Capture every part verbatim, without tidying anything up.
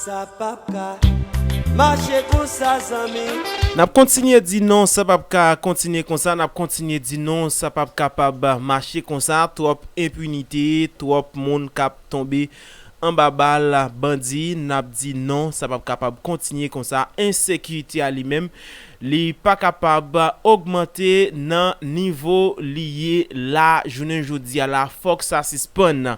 Sa p ap ka mache konsa, zanmi. N ap kontinye di non, sa p ap ka kontinye konsa. N ap kontinye di non, sa p ap kapab mache konsa. Twòp enpinite, twòp moun k ap tonbe anba bal bandi. N ap di non, sa p ap kapab kontinye konsa. Ensekirite a li menm, li pa kapab ogmante nan nivo li ye la jounen jodi a la. Fòk sa sispann.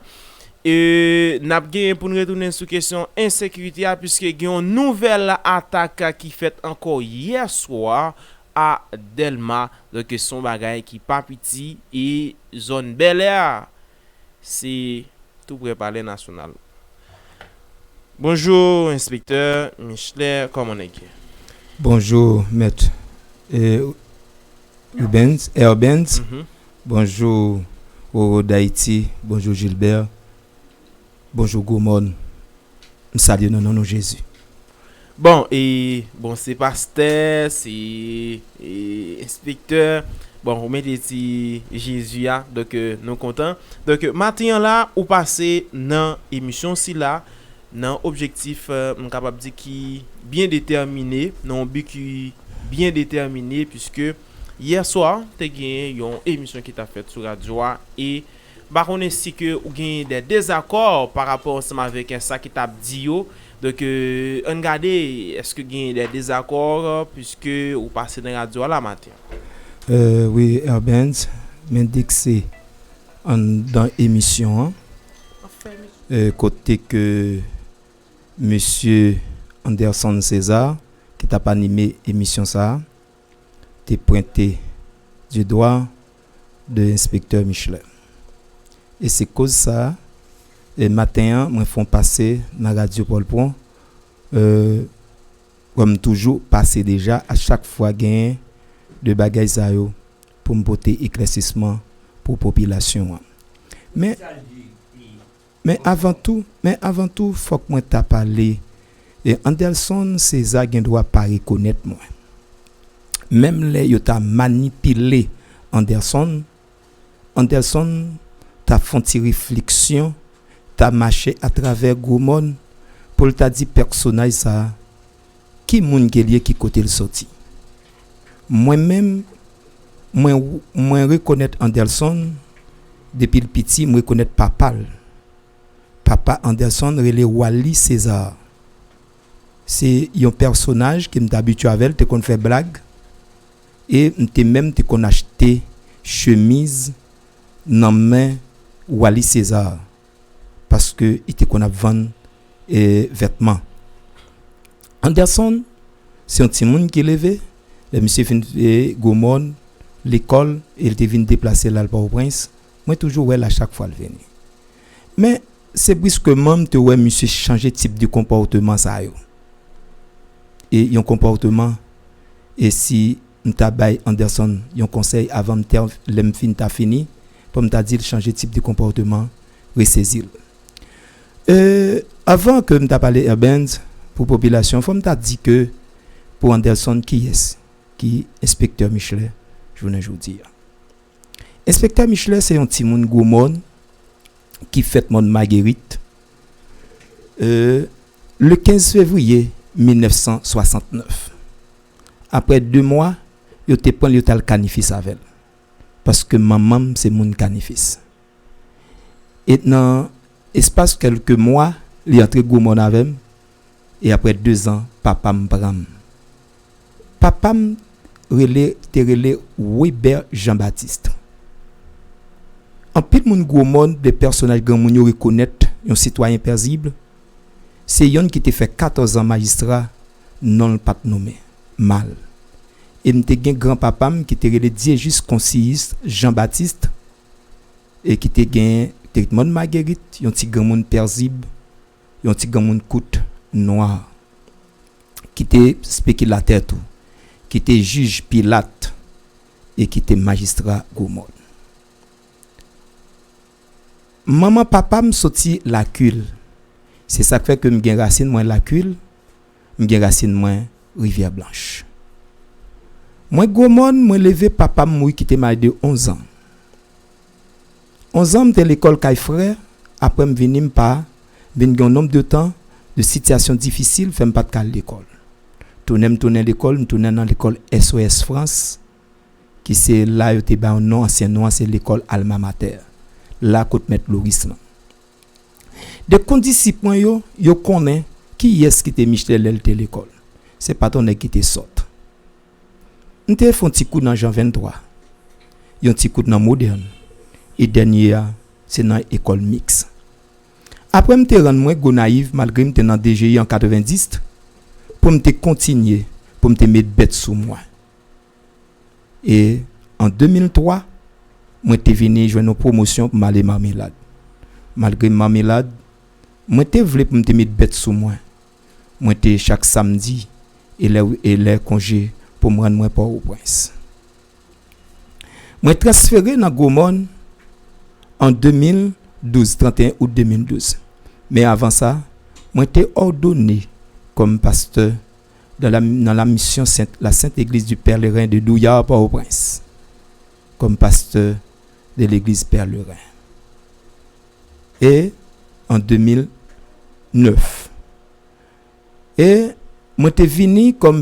E n ap genyen pou n retounen sou kesyon ensekirite a, piske gen yon nouvèl atak ki fèt ankò yè swa a Dèlma. Donk, se yon bagay ki pa piti, e zòn Bèlè a, se tou prè Palè Nasyonal. Bonjou, enspektè Michelet, kòman nèg ye? Bonjou, mèt, e, Rubens, Herbens. Mhm. Bonjou, Roro Dayiti. Bonjou, Gilbert. Bonjou, Gwo Mòn. M salye w nan non Jezi. Bon, e, bon, se pastè, se, e, enspektè. Bon, ou mete ti Jezi a, donk, e, nou kontan. Donk, e, maten an la, ou pase nan emisyon sila, nan objektif, e, m kapab di ki byen detèmine, nan yon bi ki byen detèmine, piske yè swa, te gen yon emisyon ki t ap fèt sou radyo a, e m pa konnen si ke ou gen de dezakò pa rapò ansanm avèk, e, sa ki t ap di yo. Donk, e, ann gade, èske gen de dezakò, piske ou pase nan radyo a la maten? E, wi, Herbens, m endekse anndan emisyon an, e, kote ke mesye Anderson César, ki t ap anime emisyon sa a, te pwente du doigt de enspektè Michelet. E se koz sa a, e maten an, mwen fè yon pase nan radyo Pòlpwon, e, kòm toujou pase deja, a chak fwa genyen de bagay sa yo pou m pote eklèsisman pou popilasyon an. Men, men avan tou, men avan tou, fòk mwen ta pale, e Anderson César gen dwa pa rekonèt mwen. Menm lè yo ta manipile Anderson, Anderson ta fè yon ti refleksyon, ta mache atravè Gwo Mòn pou l ta di pèsonaj sa a, ki moun ke l ye, ki kote l soti. Mwen menm, mwen, mwen rekonèt Anderson depi l piti, mwen rekonèt papa l. Papa Anderson rele Wally César. Se yon pèsonaj ke m t abitye avè l, te konn fè blag. E m te menm te konn achte chemiz nan men Wally César. Paske li te konn ap vann, e, vètman. Anderson, se yon timoun ki leve, lè misye fin, e, Gwo Mòn, lekòl, e l te vin deplase l al Pòtoprens. Mwen toujou wè l a chak fwa l vini. Men, se briskeman m te wè misye chanje tip de konpòteman sa yo. E yon konpòteman, e si m ta bay Anderson yon konsèy avan m tè-, lè m fin ta fini, pou m ta di l chanje tip de konpòteman, resezi l. E, avan ke m ta pale Herbens, pou popilasyon, fò m ta di ke pou Anderson, kiyès ki enspektè Michelet jounen jodi a? Enspektè Michelet se yon timoun Gwo Mòn ki fèt Mòn Magerit, e, le kenz fevriye mil nèf san swasantnèf. Aprè de mwa, yo te pran l, yo t al Kanifis avè l. Paske manman m se moun Kanifis. E nan espas kèlke mwa, li antre Gwo Mòn avè m. E aprè dezan, papa m pran m. Papa m rele, te rele Weber Jean Baptiste. Anpil moun Gwo Mòn, de pèsonaj granmoun yo rekonèt, yon sitwayen pèzib, se yonn ki te fè katòz an majistra, non l pa t nonmen, mal. E m te gen granpapa m ki te rele Diejus Conscius Jean Baptiste, e ki te gen, te ret Mòn Magerit, yon ti granmoun pèzib, yon ti granmoun kout, nwa, ki te spekilatè tou, ki te jij Pilat, e ki te majistra Gwo Mòn. Manman papa m soti Lakil. Se sa k fè ke m gen rasin mwen Lakil, m gen rasin mwen Rivyè Blanch. Mwen Gwo Mòn, mwen leve, papa m mouri kite m a laj de onz an. Onz an, m te lekòl kay frè, aprè m vini, m pa vin gen yon nonb de tan, de sitiyasyon difisil fè m pa t ka al lekòl. Tounen m tounen lekòl, m tounen nan lekòl S O S Frans, ki se la yo te ba yon non, ansyen non an se lekòl Alma Mater, la kot mèt Loris lan. De kondisip mwen yo, yo konnen kiyès ki te Michelet lè l te lekòl. Se pa t yon nèg ki te sòt. M te fè yon ti kou nan Jan venntwa, yon ti kou nan Modèn, e dènye a, se nan ekòl miks. Apre m te rann mwen Gonayiv, malgre m te nan D G I an katrevenndis, pou m te kontinye, pou m te met bèt sou mwen. E an de mil twa, mwen te vini jwenn yon pwomosyon pou m ale Marmelad. Malgre m Marmelad, mwen te vle pou m te met bèt sou mwen. Mwen te chak samdi e lè, e lè konje pou m rann mwen Pòtoprens. Mwen transfere nan Gwomòn an de mil douz, trannteyen out de mil douz. Men avan sa, mwen te òdone kòm pastè dans la, dans la mission Sainte, la Sainte Église du Pèlerin de Douyard, Port-au-Prince, comme pasteur de l'église Pèlerin. E an de mil nèf. E mwen te vini kòm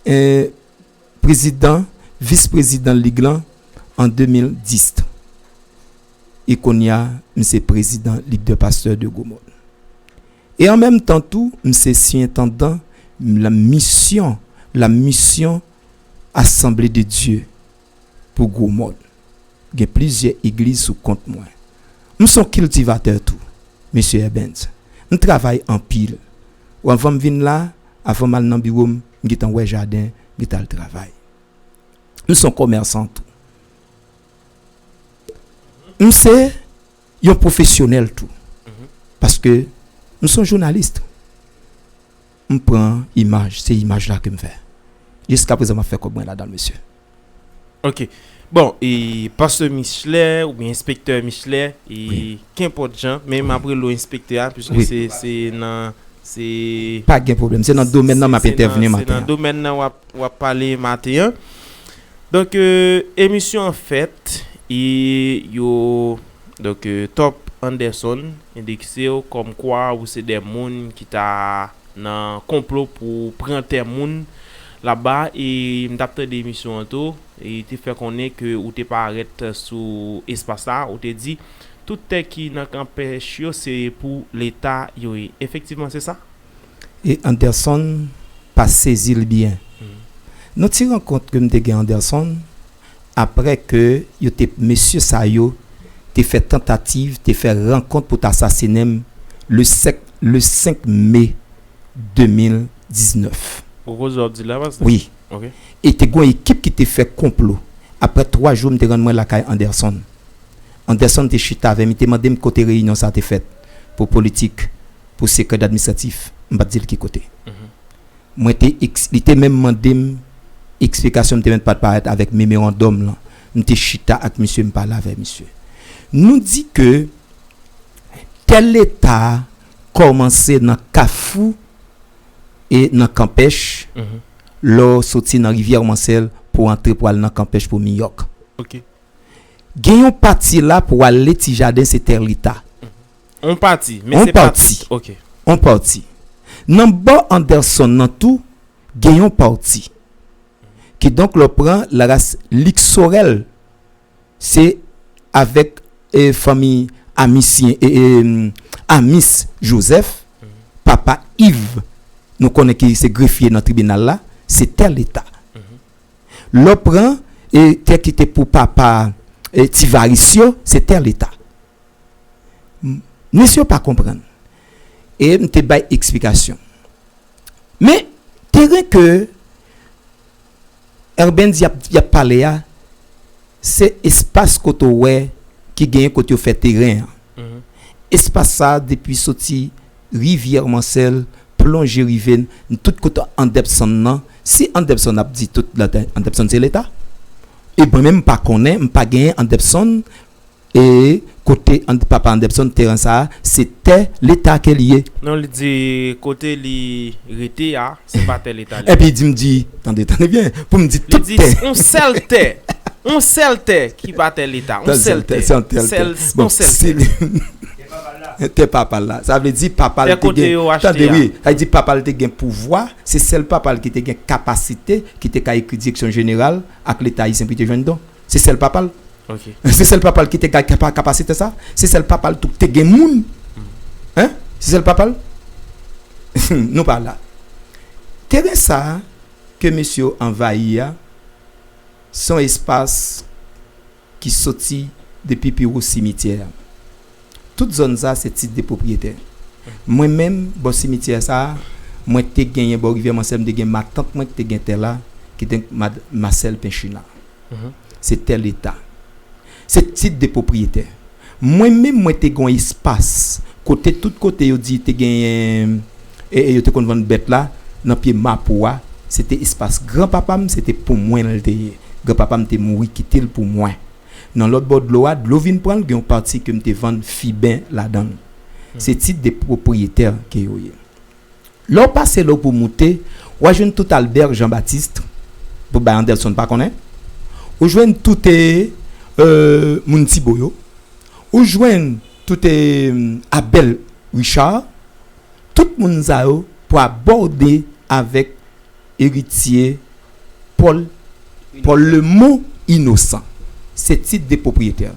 eh, prezidan, vis prezidan lig lan an de mil dis. E kounye a, m se prezidan Lig de Pastè de Gwomòn. E an menm tan tou, m se sientandan la misyon, la misyon Asanble de Dye pou Gwomòn. Gen plizyè egliz sou kont mwen. M se yon kiltivatè tou, mesye Herbens. M travay anpil. Ou anvan m vin la, avan m al nan biwo m, m gentan wè jaden, m gentan al travay. M se yon kòmèsan tou. M se yon pwofesyonèl tou. Paske m se yon jounalis. M pran imaj, se imaj la ke m fè. Jiskaprezan, m ap fè kòb mwen ladan l, mesye. Ok. Bon, e pastè Michelet oubyen enspektè Michelet, e kenpòt jan, men m ap rele w enspektè a, piske se, se nan, se. Pa gen pwoblèm, se nan domèn nan m ap entèvni maten an. Se nan domèn nan w ap, w ap pale maten an. Donk, emisyon an fèt, e yo, donk, Top Anderson endekse w kòmkwa ou se de moun ki ta nan konplo pou pran tè moun laba, e m t ap tande emisyon an tou, e te fè konnen ke ou te parèt sou espas la, ou te di, tout tè ki nan kanpèch yo se pou leta yo ye. Efektivman, se sa? E Anderson pa sezi l byen. Nan ti rankont ke m te gen Anderson, apre ke yo te, mesye sa yo te fè tantativ, te fè rankont pou t asasinen m le senk, le senk me de mil diznèf. Ou koze w ap di la, pastè? Wi. Ok. E te gen yon ekip ki te fè konplo. Apre twa jou, m te rann mwen lakay Anderson. Anderson te chita avè m, li te mande m kote reyinyon sa a te fèt pou politik, pou sekrè administratif. M pa t di l ki kote. Mwen te, li te menm mande m eksplikasyon, m te menm pa t parèt avèk memorandòm lan. M te chita ak misye, m pale avè misye. Nou di ke tè leta a kòmanse nan Kafou e nan Kanpèch, lè w soti nan Rivyè Mansèl pou w antre pou al nan Kanpèch pou Miyòk. Ok. Gen yon pati la pou ale Ti Jaden, se tè leta. On pati, men se pa tout. Ok. On pati. Nan bò Anderson nan tou, gen yon pati. Kidonk, lè w pran laras Lik Sorèl, se avèk, e, fanmi Amisyen, e, e, Amis Joseph, papa Yves, nou konnen ki se grefye nan tribinal la, se tè leta. Lè w pran, e, tè ki te pou papa, e, Ti Varis yo, se tè leta. Mesye yo pa konprann. E m te bay eksplikasyon. Men, teren ke Erben di y ap, y ap pale a, se espas kote w wè ki genyen kote yo fè teren an. Espas sa a, depi soti Rivyè Mansèl, plonje rive n, tout kote Anderson nan, si Anderson ap di tout la, Anderson se leta. E mwen menm, m pa konnen, m pa genyen Anderson, e kote papa Anderson, teren sa a, se tè leta ke li ye. Non, li di kote li rete a, se pa tè leta li ye. Epi di m di, tande, tande byen, pou m di tout tè. Li di, on sèl tè, on sèl tè ki pa tè leta, on sèl tè. Se yon tè. Sèl, on sèl tè. Tè papa l la. Sa vle di papa l te gen, tande, wi, sa vle di papa l te gen pouvwa, se sèl papa l ki te gen kapasite, ki te ka ekri direksyon jeneral ak Leta ayisyen pou li te jwenn don. Se sèl papa l. Se sèl papa l ki te gen kapa- kapasite sa. Se sèl papa l tou ki te gen moun. Hein? Se sèl papa l. Nou pa la. Teren sa a ke mesye yo anvayi a, se yon espas ki soti depi pi wo simityè a. Tout zòn sa a se tit de pwopriyetè. Mwen menm, bò simityè sa a, mwen te genyen bò Rivyè Mansèl, m te gen matant mwen ki te gen tè la, ki te Mad- Masèl Penchina. Se tè Leta. Se tit de pwopriyetè. Mwen menm, mwen te gen yon espas kote tout kote yo di te genyen, e, e yo te konn vann bèt la, nan pye Mapou a, se te espas granpapa m, se te pou mwen l te ye. Granpapa m te mouri kite l pou mwen. Nan lòt bò dlo a, dlo vin pran l, gen yon pati ke m te vann Fiben ladan l. Se tit de pwopriyetè ke yo ye. Lè w pase lè w pou moute, w a jwenn tout Albert Jean Baptiste, pou bay Anderson pa konnen. Ou jwenn tout e, e, moun Tibo yo. Ou jwenn tout e, Abel Richard. Tout moun sa yo pou abòde avèk eritye Paul, Paul Lemo Inosan. Se tit de pwopriyetè.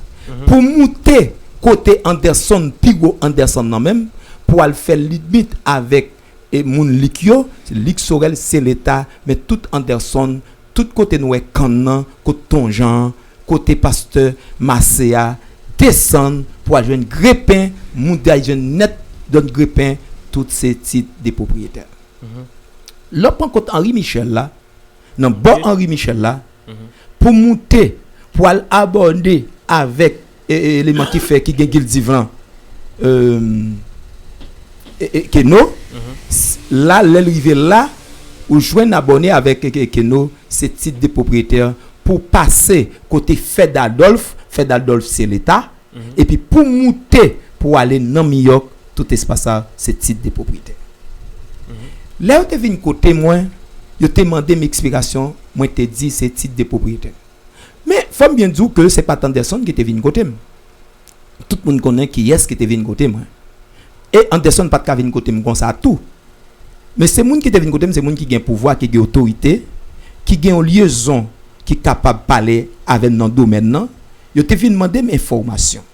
Pou moute kote Anderson, pi gwo Anderson nan menm, pou al fè limit avèk e moun Lik yo, Lik Sorèl, se Leta, men tout Anderson, tout kote nou wè Kann nan, kot Ton Jan, kote pastè Mase a, desann pou al jwenn Grepen, moun te al jwenn nèt, zòn Grepen, tout se tit de pwopriyetè. Lè w pran kot Henri Michel la, nan bò Henri Michel la, pou moute, pou al abòde avèk e, e, eleman ki fè ki gen Gildiv lan, e, e, Keno, s- la, lè l rive la, ou jwenn abòne avèk e, e, Keno, se tit de pwopriyetè pou pase kote Fèd Adòlf, Fèd Adòlf se Leta, epi pou moute, pou ale nan Miyòk, tout espas sa, se tit de pwopriyetè. Lè yo te vin kote mwen, yo te mande m eksplikasyon, mwen te di se tit de pwopriyetè. Men, fò m byen di w ke se pa t Anderson ki te vin kote m. Tout moun konnen kiyès ki te vin kote mwen. E Anderson pa t ka vin kote m konsa tou. Men se moun ki te vin kote m, se moun ki gen pouvwa, ki gen otorite, ki gen yon lyezon, ki kapab pale avè m nan domèn nan. Yo te vin mande m enfòmasyon.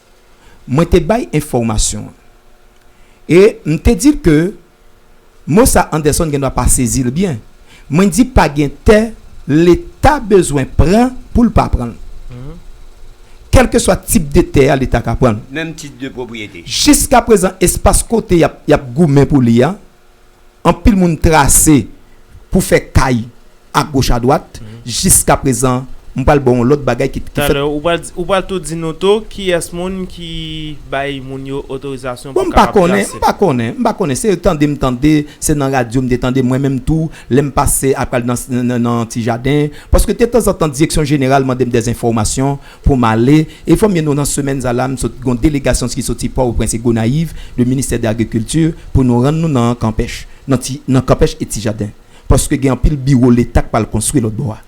Mwen te bay enfòmasyon an. E m te di l ke mo sa Anderson gen dwa pa sezi l byen. Mwen di pa gen tè Leta bezwen pran pou l pa pran l. Kèlkeswa tip de tè a, Leta ka pran l. Menm tit de pwopriyete. Jiskaprezan, espas kote y ap, y ap goumen pou li a, anpil moun trase pou fè kay agoch adwat. Jiskaprezan, m pral ba w yon lòt bagay ki, ki fèt. Talè, ou pral, ou pral tou di nou tou kiyès moun ki bay moun yo otorizasyon pou kapab trase. Bon, m pa konnen, m pa konnen, m pa konnen. Se tande m tande, se nan radyo m te tande, mwen menm tou, lè m pase apral nan, nan, nan, nan Ti Jaden. Paske de tanzantan, direksyon jeneral mande m dèzenfòmasyon pou m ale. Enfòme nou nan semèn sa la, m sot, gon delegasyon ki soti Pòtoprens e Gonayiv, le ministère de l'agriculture, pou nou rann nou nan Kanpèch, nan ti, nan Kanpèch e Ti Jaden. Paske gen anpil biwo Leta k pral konstwi lòt bò a.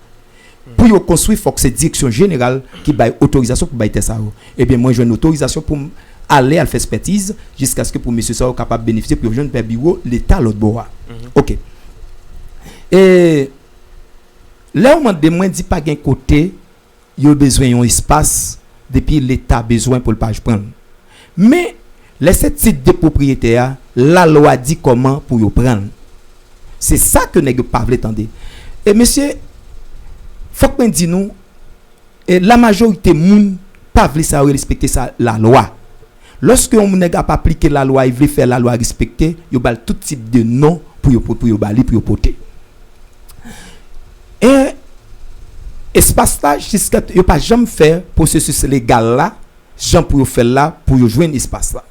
Pou yo konstwi, fòk se direksyon jeneral ki bay otorizasyon pou bay tè sa yo. Ebyen, mwen jwenn otorizasyon pou m ale al fè ekspètiz, jiskaske pou mesye sa yo kapab benefisye, pou yo jwenn fè biwo Leta lòt bò a. Oke. E lè yo mande mwen, di pa gen kote yo bezwen yon espas, depi Leta bezwen pou l pa pran l. Men, lè se tit de pwopriyete a, lalwa di kòman pou yo pran l. Se sa ke nèg yo pa vle tande. E mesye, fòk mwen di nou, e lamajorite moun pa vle sa yo respekte sa lalwa. Lòske yon nèg ap aplike lalwa, e vle fè lalwa respekte, yo ba l tout tip de non pou yo, pou yo ba li, pou yo pote. E espas la, jiska yo pa janm fè pwosesis legal la, jan pou yo fè l la, pou yo jwenn espas la.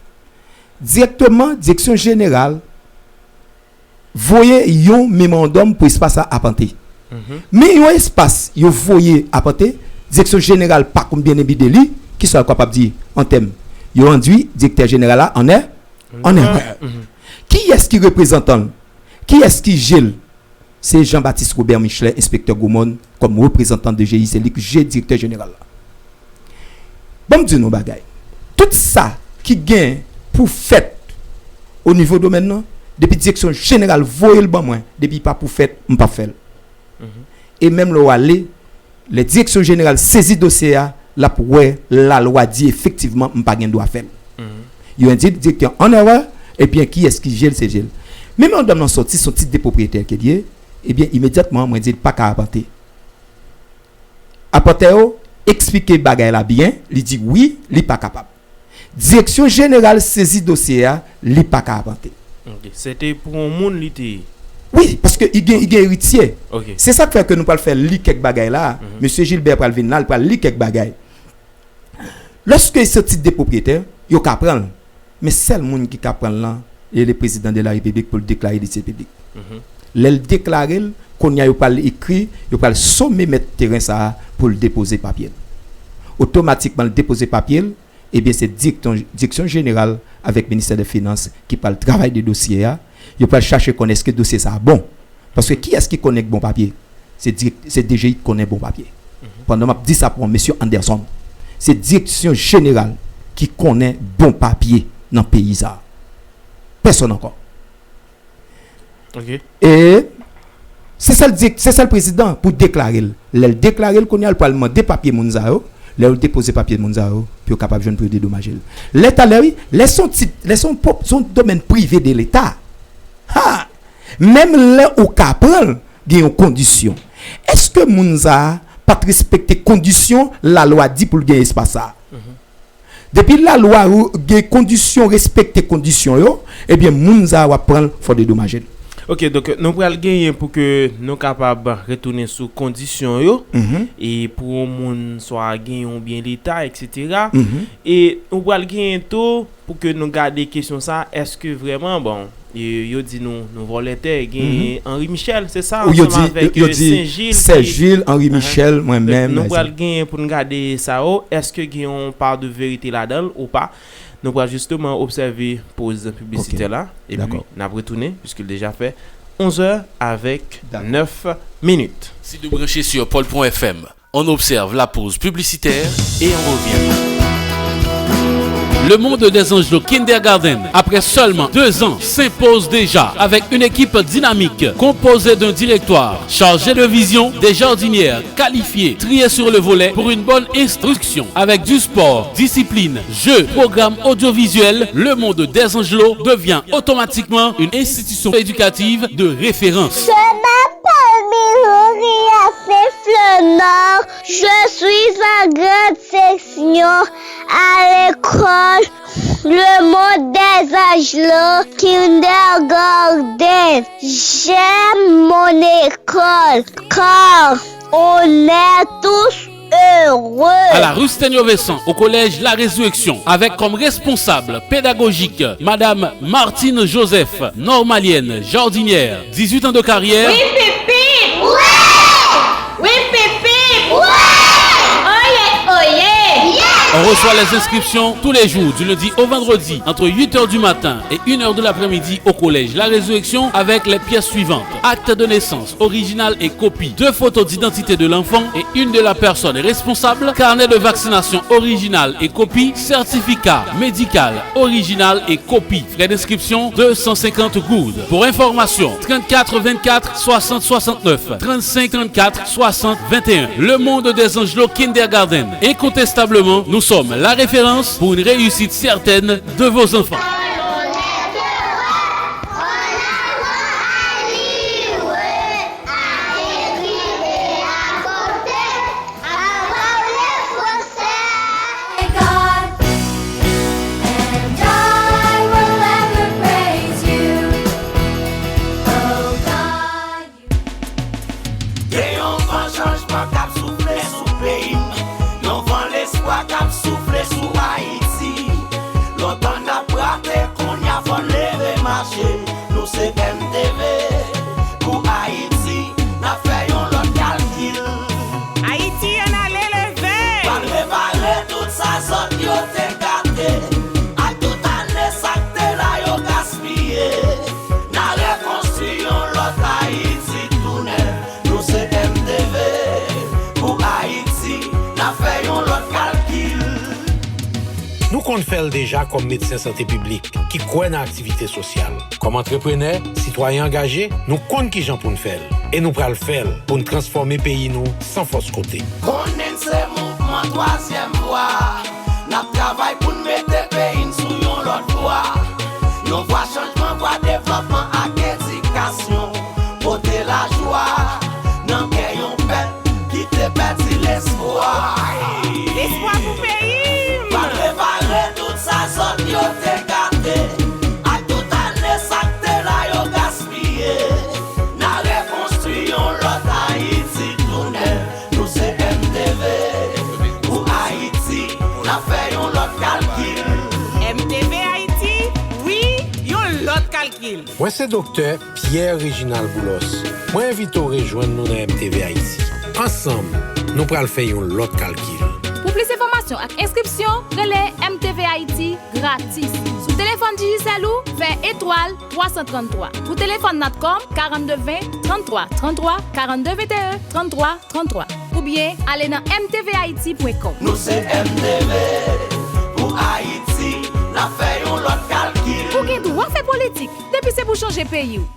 Dirèkteman, direksyon jeneral voye yon memorandòm pou espas la apante. Men yon espas yo voye apante, direksyon jeneral pa konn byen enbi de li, kisa yo kapab di an tèm? Yo endwi direktè jeneral la an è, an erè. Kiyès ki reprezantan l? Kiyès ki je l? Se Jean Baptiste Robert Michelet, enspektè Gwomòn, kòm reprezantan de G I, se li ki je direktè jeneral la. Ban m di nou yon bagay. Tout sa ki gen pou fèt o nivo domèn nan, depi direksyon jeneral voye l ban mwen, depi pa pou fèt, m p ap fè l. E menm lè w ale, lè direksyon jeneral sezi dosye a, l ap wè lalwa di efektivman m pa gen dwa fè l. Yo endwi direktè an erè, ebyen kiyès ki je l, se je l. Menm lè yon dòm nan sòti, se yon tit de pwopriyetè ke l ye, ebyen imedyatman mwen di l pa ka apante. Apantè yo eksplike bagay la byen, li di wi, li pa kapab. Direksyon jeneral sezi dosye a, li pa ka apante. Ok. Se te pou yon moun li te ye. Wi, paske i gen, i gen eritye. Ok. Se sa k fè ke nou pral fè li kèk bagay la. Mesye Gilbert pral vin la, li pral li kèk bagay. Lòske se yon tit de pwopriyetè, yo ka pran l. Men sèl moun ki ka pran l lan, e le prezidan de la repiblik pou l deklare li se piblik. Lè l deklare l, kounye a yo pral ekri, yo pral some mèt teren sa a pou l depoze papye l. Otomatikman l depoze papye l, ebyen se direksyon, direksyon jeneral avèk ministè de finans ki pral travay de dosye a, yo pral chache konn èske dosye sa a bon. Paske kiyès ki konnen k bon papye? Se dirèk, se D G I ki konnen bon papye. Pandan m ap di sa pou mesye Anderson, se direksyon jeneral ki konnen bon papye nan peyi sa a. Pèsonn ankò. Ok. E se sèl dirèk, se sèl prezidan pou deklare l. Lè l deklare l kounye a, l pral mande papye moun sa yo. Lè yo depoze papye moun sa yo, pou yo kapab jwenn pou yo dedomaje l. Lè talè, wi, lè se yon tit, lè se yon pwòp, se yon domèn prive de Leta. Ha! Menm lè ou ka pran l, gen yon kondisyon. Èske moun sa a pa t respekte kondisyon lalwa di pou l gen espas sa a? Depi lalwa gen kondisyon, respekte kondisyon yo, ebyen moun sa a w ap pran l, fò dedomaje l. Ok, donk nou pral genyen pou ke nou kapab retounen sou kondisyon yo, e pou yon moun swa gen yon byen Leta, etsetera. E nou pral genyen tou pou ke nou gade kesyon sa, èske vrèman, bon, e, yo di nou, nou vòlè tè, gen Henri Michel, se sa, Ou yo ansanm di, avèk yo e, di Saint Gilles, Saint ki- Gilles, Henri Michel, mwen Donk, menm. nou pral genyen pou n gade sa yo, èske gen yon pa de verite ladan l ou pa. Nou pral jisteman obsève poz piblisitè la, epi Dakò. N ap retounen, piske l deja fè onz è avèk Dakò. nèf minit. Si de brancher sur Paul point F M. On observe la pause publicitaire et on revient. Le monde des Angelots Kindergarten, après seulement deux ans, s'impose déjà avec une équipe dynamique composée d'un directoire chargé de vision, des jardinières qualifiées, triées sur le volet pour une bonne instruction. Avec du sport, discipline, jeux, programmes audiovisuels, le monde des Angelots devient automatiquement une institution éducative de référence. Je m'appelle Miroria Saint-Fleur. Je suis en grande section à l'école Le Monde des Angelots Kindergarten. J'aime mon école car on est tous heureux. À la rue Stenio Vincent, au collège La Résurrection, avec comme responsable pédagogique Madame Martine Joseph, normalienne, jardinière, dix-huit ans de carrière. Wi pipi! Wi! Wi pipi! Wi! Oyè, oyè! On reçoit les inscriptions tous les jours, du lundi au vendredi, entre huit heures du matin et une heure de l'après-midi au collège La Résurrection avec les pièces suivantes. Acte de naissance original et copie, deux photos d'identité de l'enfant et une de la personne responsable, carnet de vaccination original et copie, certificat médical original et copie. Frais d'inscription, deux cent cinquante gourdes. Pour information, trente-quatre vingt-quatre soixante soixante-neuf, trente-cinq trente-quatre soixante vingt et un. Le monde des Angelots Kindergarten. Incontestablement, nous sommes la référence pour une réussite certaine de vos enfants. Gen yon van chanjman k ap soufle sou peyi m. Yon van lespwa k ap soufle sou Ayiti. Lontan n ap rape, kounye a fò n leve mache. Nou se M T V pou Ayiti, n ap fè yon lòt kalkil. Ayiti ann ale leve. Pral repare tout sa zòt yo te gate. Ak tout ane sa k te la yo gaspiye. N a rekonstwi yon lòt Ayiti tou nèf. Nou se M T V pou Ayiti, n ap fè yon lòt kalkil. Nou kontan N fè l deja kòm medsen sante piblik ki kwè nan aktivite sosyal. Kòm antreprenè, sitwayen angaje, nou konn kijan pou n fè l. E nou pral fè l pou n transfòme peyi nou san fòs kote. Konnen n se mouvman twazyèm vwa. N ap travay pou n mete peyi n sou yon lòt vwa. Yon vwa chanjman, vwa devlòpman ak edikasyon. Pote lajwa nan kè yon pèp ki te pèdi lespwa. Lespwa pou peyi m! Pral repare tout sa zòt yo te gate, ak tout ane sa k te la yo gaspiye. N a rekonstwi yon lòt Ayiti tou nèf. Nou se M T V pou Ayiti, n ap fè yon lòt kalkil. M T V Ayiti, wi, yon lòt kalkil. Mwen se Doktè Pierre Reginald Boulos. Mwen envite w rejwenn nou nan M T V Ayiti. Ansanm, nou pral fè yon lòt kalkil. Pou plis enfòmasyon ak enskripsyon, rele M T V Ayiti gratis. Sou telefòn Digicel ou, fè etwal twa san tranntwa. Pou telefòn Natcom, karannde ven, tranntwa tranntwa, karannde venteyen, tranntwa tranntwa. Oubyen ale nan M T V Ayiti pwen kòm. Nou se M T V pou Ayiti, n ap fè yon lòt kalkil. Ou gen dwa fè politik, depi se pou chanje peyi w.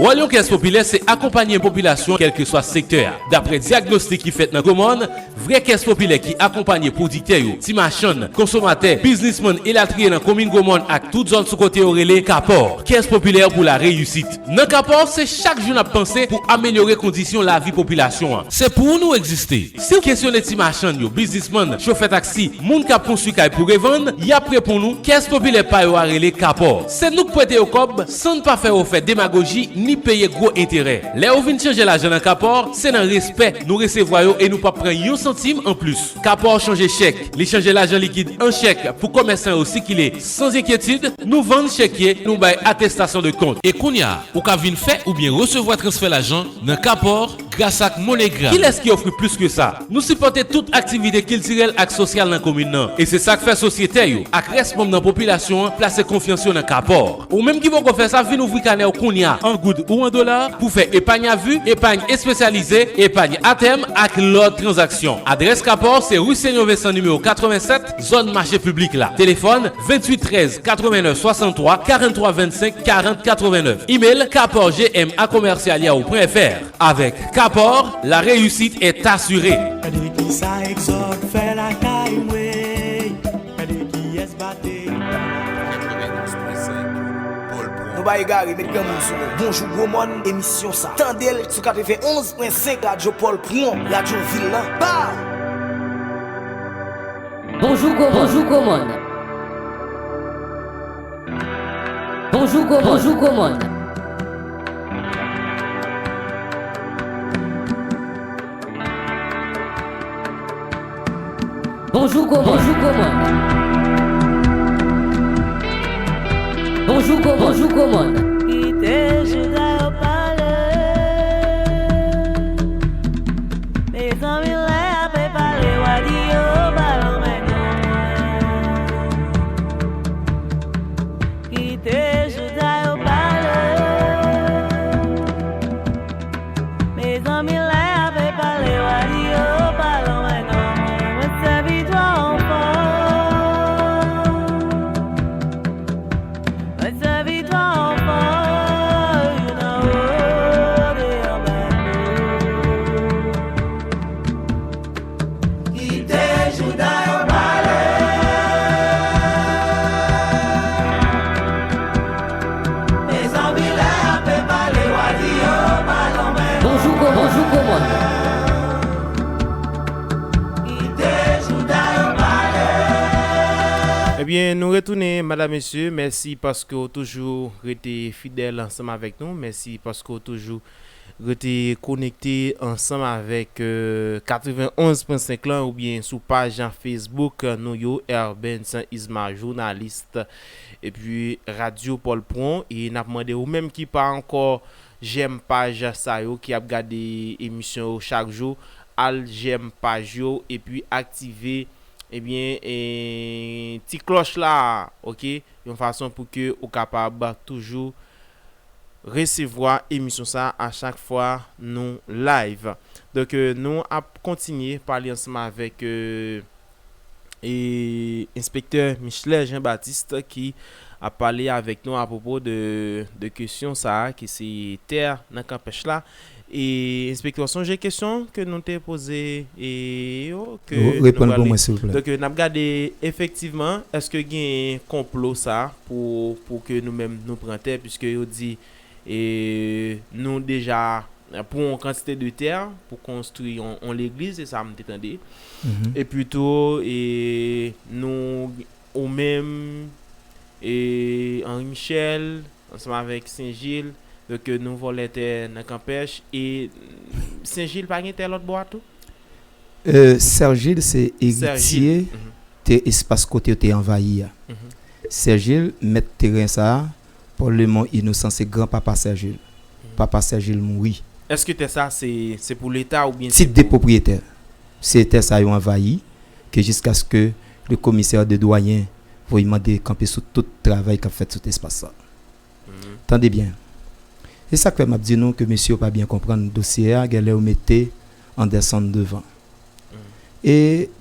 Wòl yon kès popilè se akonpanye popilasyon kèlkeswa sektè a. Daprè dyagnostik ki fèt nan Gwomòn, vrè kès popilè ki akonpanye pwodiktè yo, ti machann, konsomatè, biznismann elatriye nan komin Gwomòn ak tout zòn sou kote yo rele kapò, kès popilè pou la reyisit. Nan kapò, se chak jou n ap panse pou amelyore kondisyon lavi popilasyon an. Se pou nou egziste. Si w kesyone ti machann yo, biznismann, chofè taksi, moun k ap konstwi kay pou revann, y ap reponn ou, kès popilè pa yo a rele kapò. Se nou k prete yo kòb, san n pa fè yo fè demagoji ni peye gwo enterè. Lè yo vin chanje lajan nan kapò, se nan respè nou resevwa yo e nou p ap pran yon santim anplis. Kapò chanje chèk, li chanje lajan likid an chèk pou komèsan yo sikile san enkyetid, nou vann chèk ye, nou bay atestasyon de kont. E kounye a, ou ka vin fè oubyen resevwa transfè lajan nan kapò gras ak MoneyGram. Kilès ki ofri plis ke sa? Nou sipòte tout aktivite kiltirèl ak sosyal nan komin nan. E se sa k fè sosyetè yo ak rès manm nan popilasyon an plase konfyans yo nan kapò. Ou menm ki poko fè sa, vin ouvri kanè w kounye a, an goud ou an dola, pou fè epany a vi, epany espesyalize, epany a tèm ak lòt tranzaksyon. Adrès kapò se ri Senyò Vensan nimewo katrevensèt, zòn mache piblik la. Telefòn venntuit trèz katrevennèf swasanntwa karanntwa vennsenk karant katrevennèf. Imel kapò G M a commercial yahoo point F R. Avec Kapò, la réussite est assurée. Gade kisa Exode fè lakay mwen. Gade kiyès bate. Nou bay egare, met granmoun sou nou. Bonjou Gwomòn, emisyon sa. Tande l sou katrevenonz pwen senk Radyo Pòl Pwon, radyo vil lan. Ba! Bonjou Gwomòn. Bonjou Gwomòn. Bonjou Gwomòn. Bonjou Gwomòn. Bonjou Gwomòn. Bonjou Gwomòn. Bonjou Gwomòn. Bonjou Gwomòn. Kite jouda yo pale. Mezanmi, lè y ape pale, w a di yo pa lanmè non mwen. Kite jouda yo pale. Mezanmi, lè y ape pale, w a di yo pa lanmè non mwen. Mwen sèvi twa anfan. Mwen sèvi twa anfan, youn anwo, de anba dlo. Kite jouda yo pale. Mezanmi, lè y ape pale, w a di yo pa lanmè. Bonjou, Gwomòn. Bonjou, Gwomòn. Kite jouda yo pale. Ebyen, nou retounen, madam, mesye. Mèsi paske w toujou rete fidèl ansanm avèk nou. Mèsi paske w toujou rete konekte ansanm avèk, euh, katrevenonz pwen senk lan oubyen sou paj Facebook nou yo, Herbens Isma, jounalis, epi Radyo Pòl Pwon. E n ap mande ou menm ki pa ankò jèm paj sa yo, ki ap gade emisyon yo chak jou, al jèm paj yo epi aktive, ebyen, e, ti klòch la, oke? Yon fason pou ke ou kapab toujou resevwa emisyon sa a chak fwa nou live. Donk, euh, nou ap kontinye pale ansanm avèk, euh, e, enspektè Michelet Jean Baptiste ki ap pale avèk nou apwopo de, de kesyon sa a, ki se tè nan kanpèch la. E, enspektè, sonje kesyon ke nou te poze e yo, ke nou pale. Reponn pou mwen, silvouplè. Donk, euh, n ap gade efektivman, èske gen konplo sa pou, pou ke nou menm nou pran tè, piske yo di, e, nou deja pran yon kantite de tè pou konstwi yon, yon legliz, se sa m te tande. Mhm. Epi tou, e, nou, ou menm, e, Henri Michel, ansanm avèk Sen Jil, donk, e, nou vòlè tè nan kanpèch, e Sen Jil pa gen tè lòt bò a tou? Euh, Sè Jil se eritye te espas kote yo te anvayi a. Mhm. Sè Jil, mèt teren sa a, Paul Lemon Inosan se granpapa Sè Jil. Mhm. Papa Sè Jil mouri. Èske tè sa se, se pou Leta oubyen se pou... Tit de pwopriyetè. Se tè sa yo anvayi, ke jiskaske le komisè de dwayen voye mande kanpe sou tout travay k ap fèt sou espas sa. Mhm. Tande byen. Se sa k fè m ap di nou ke mesye yo pa byen konprann dosye a, genlè yo mete Anderson devan. Mhm. E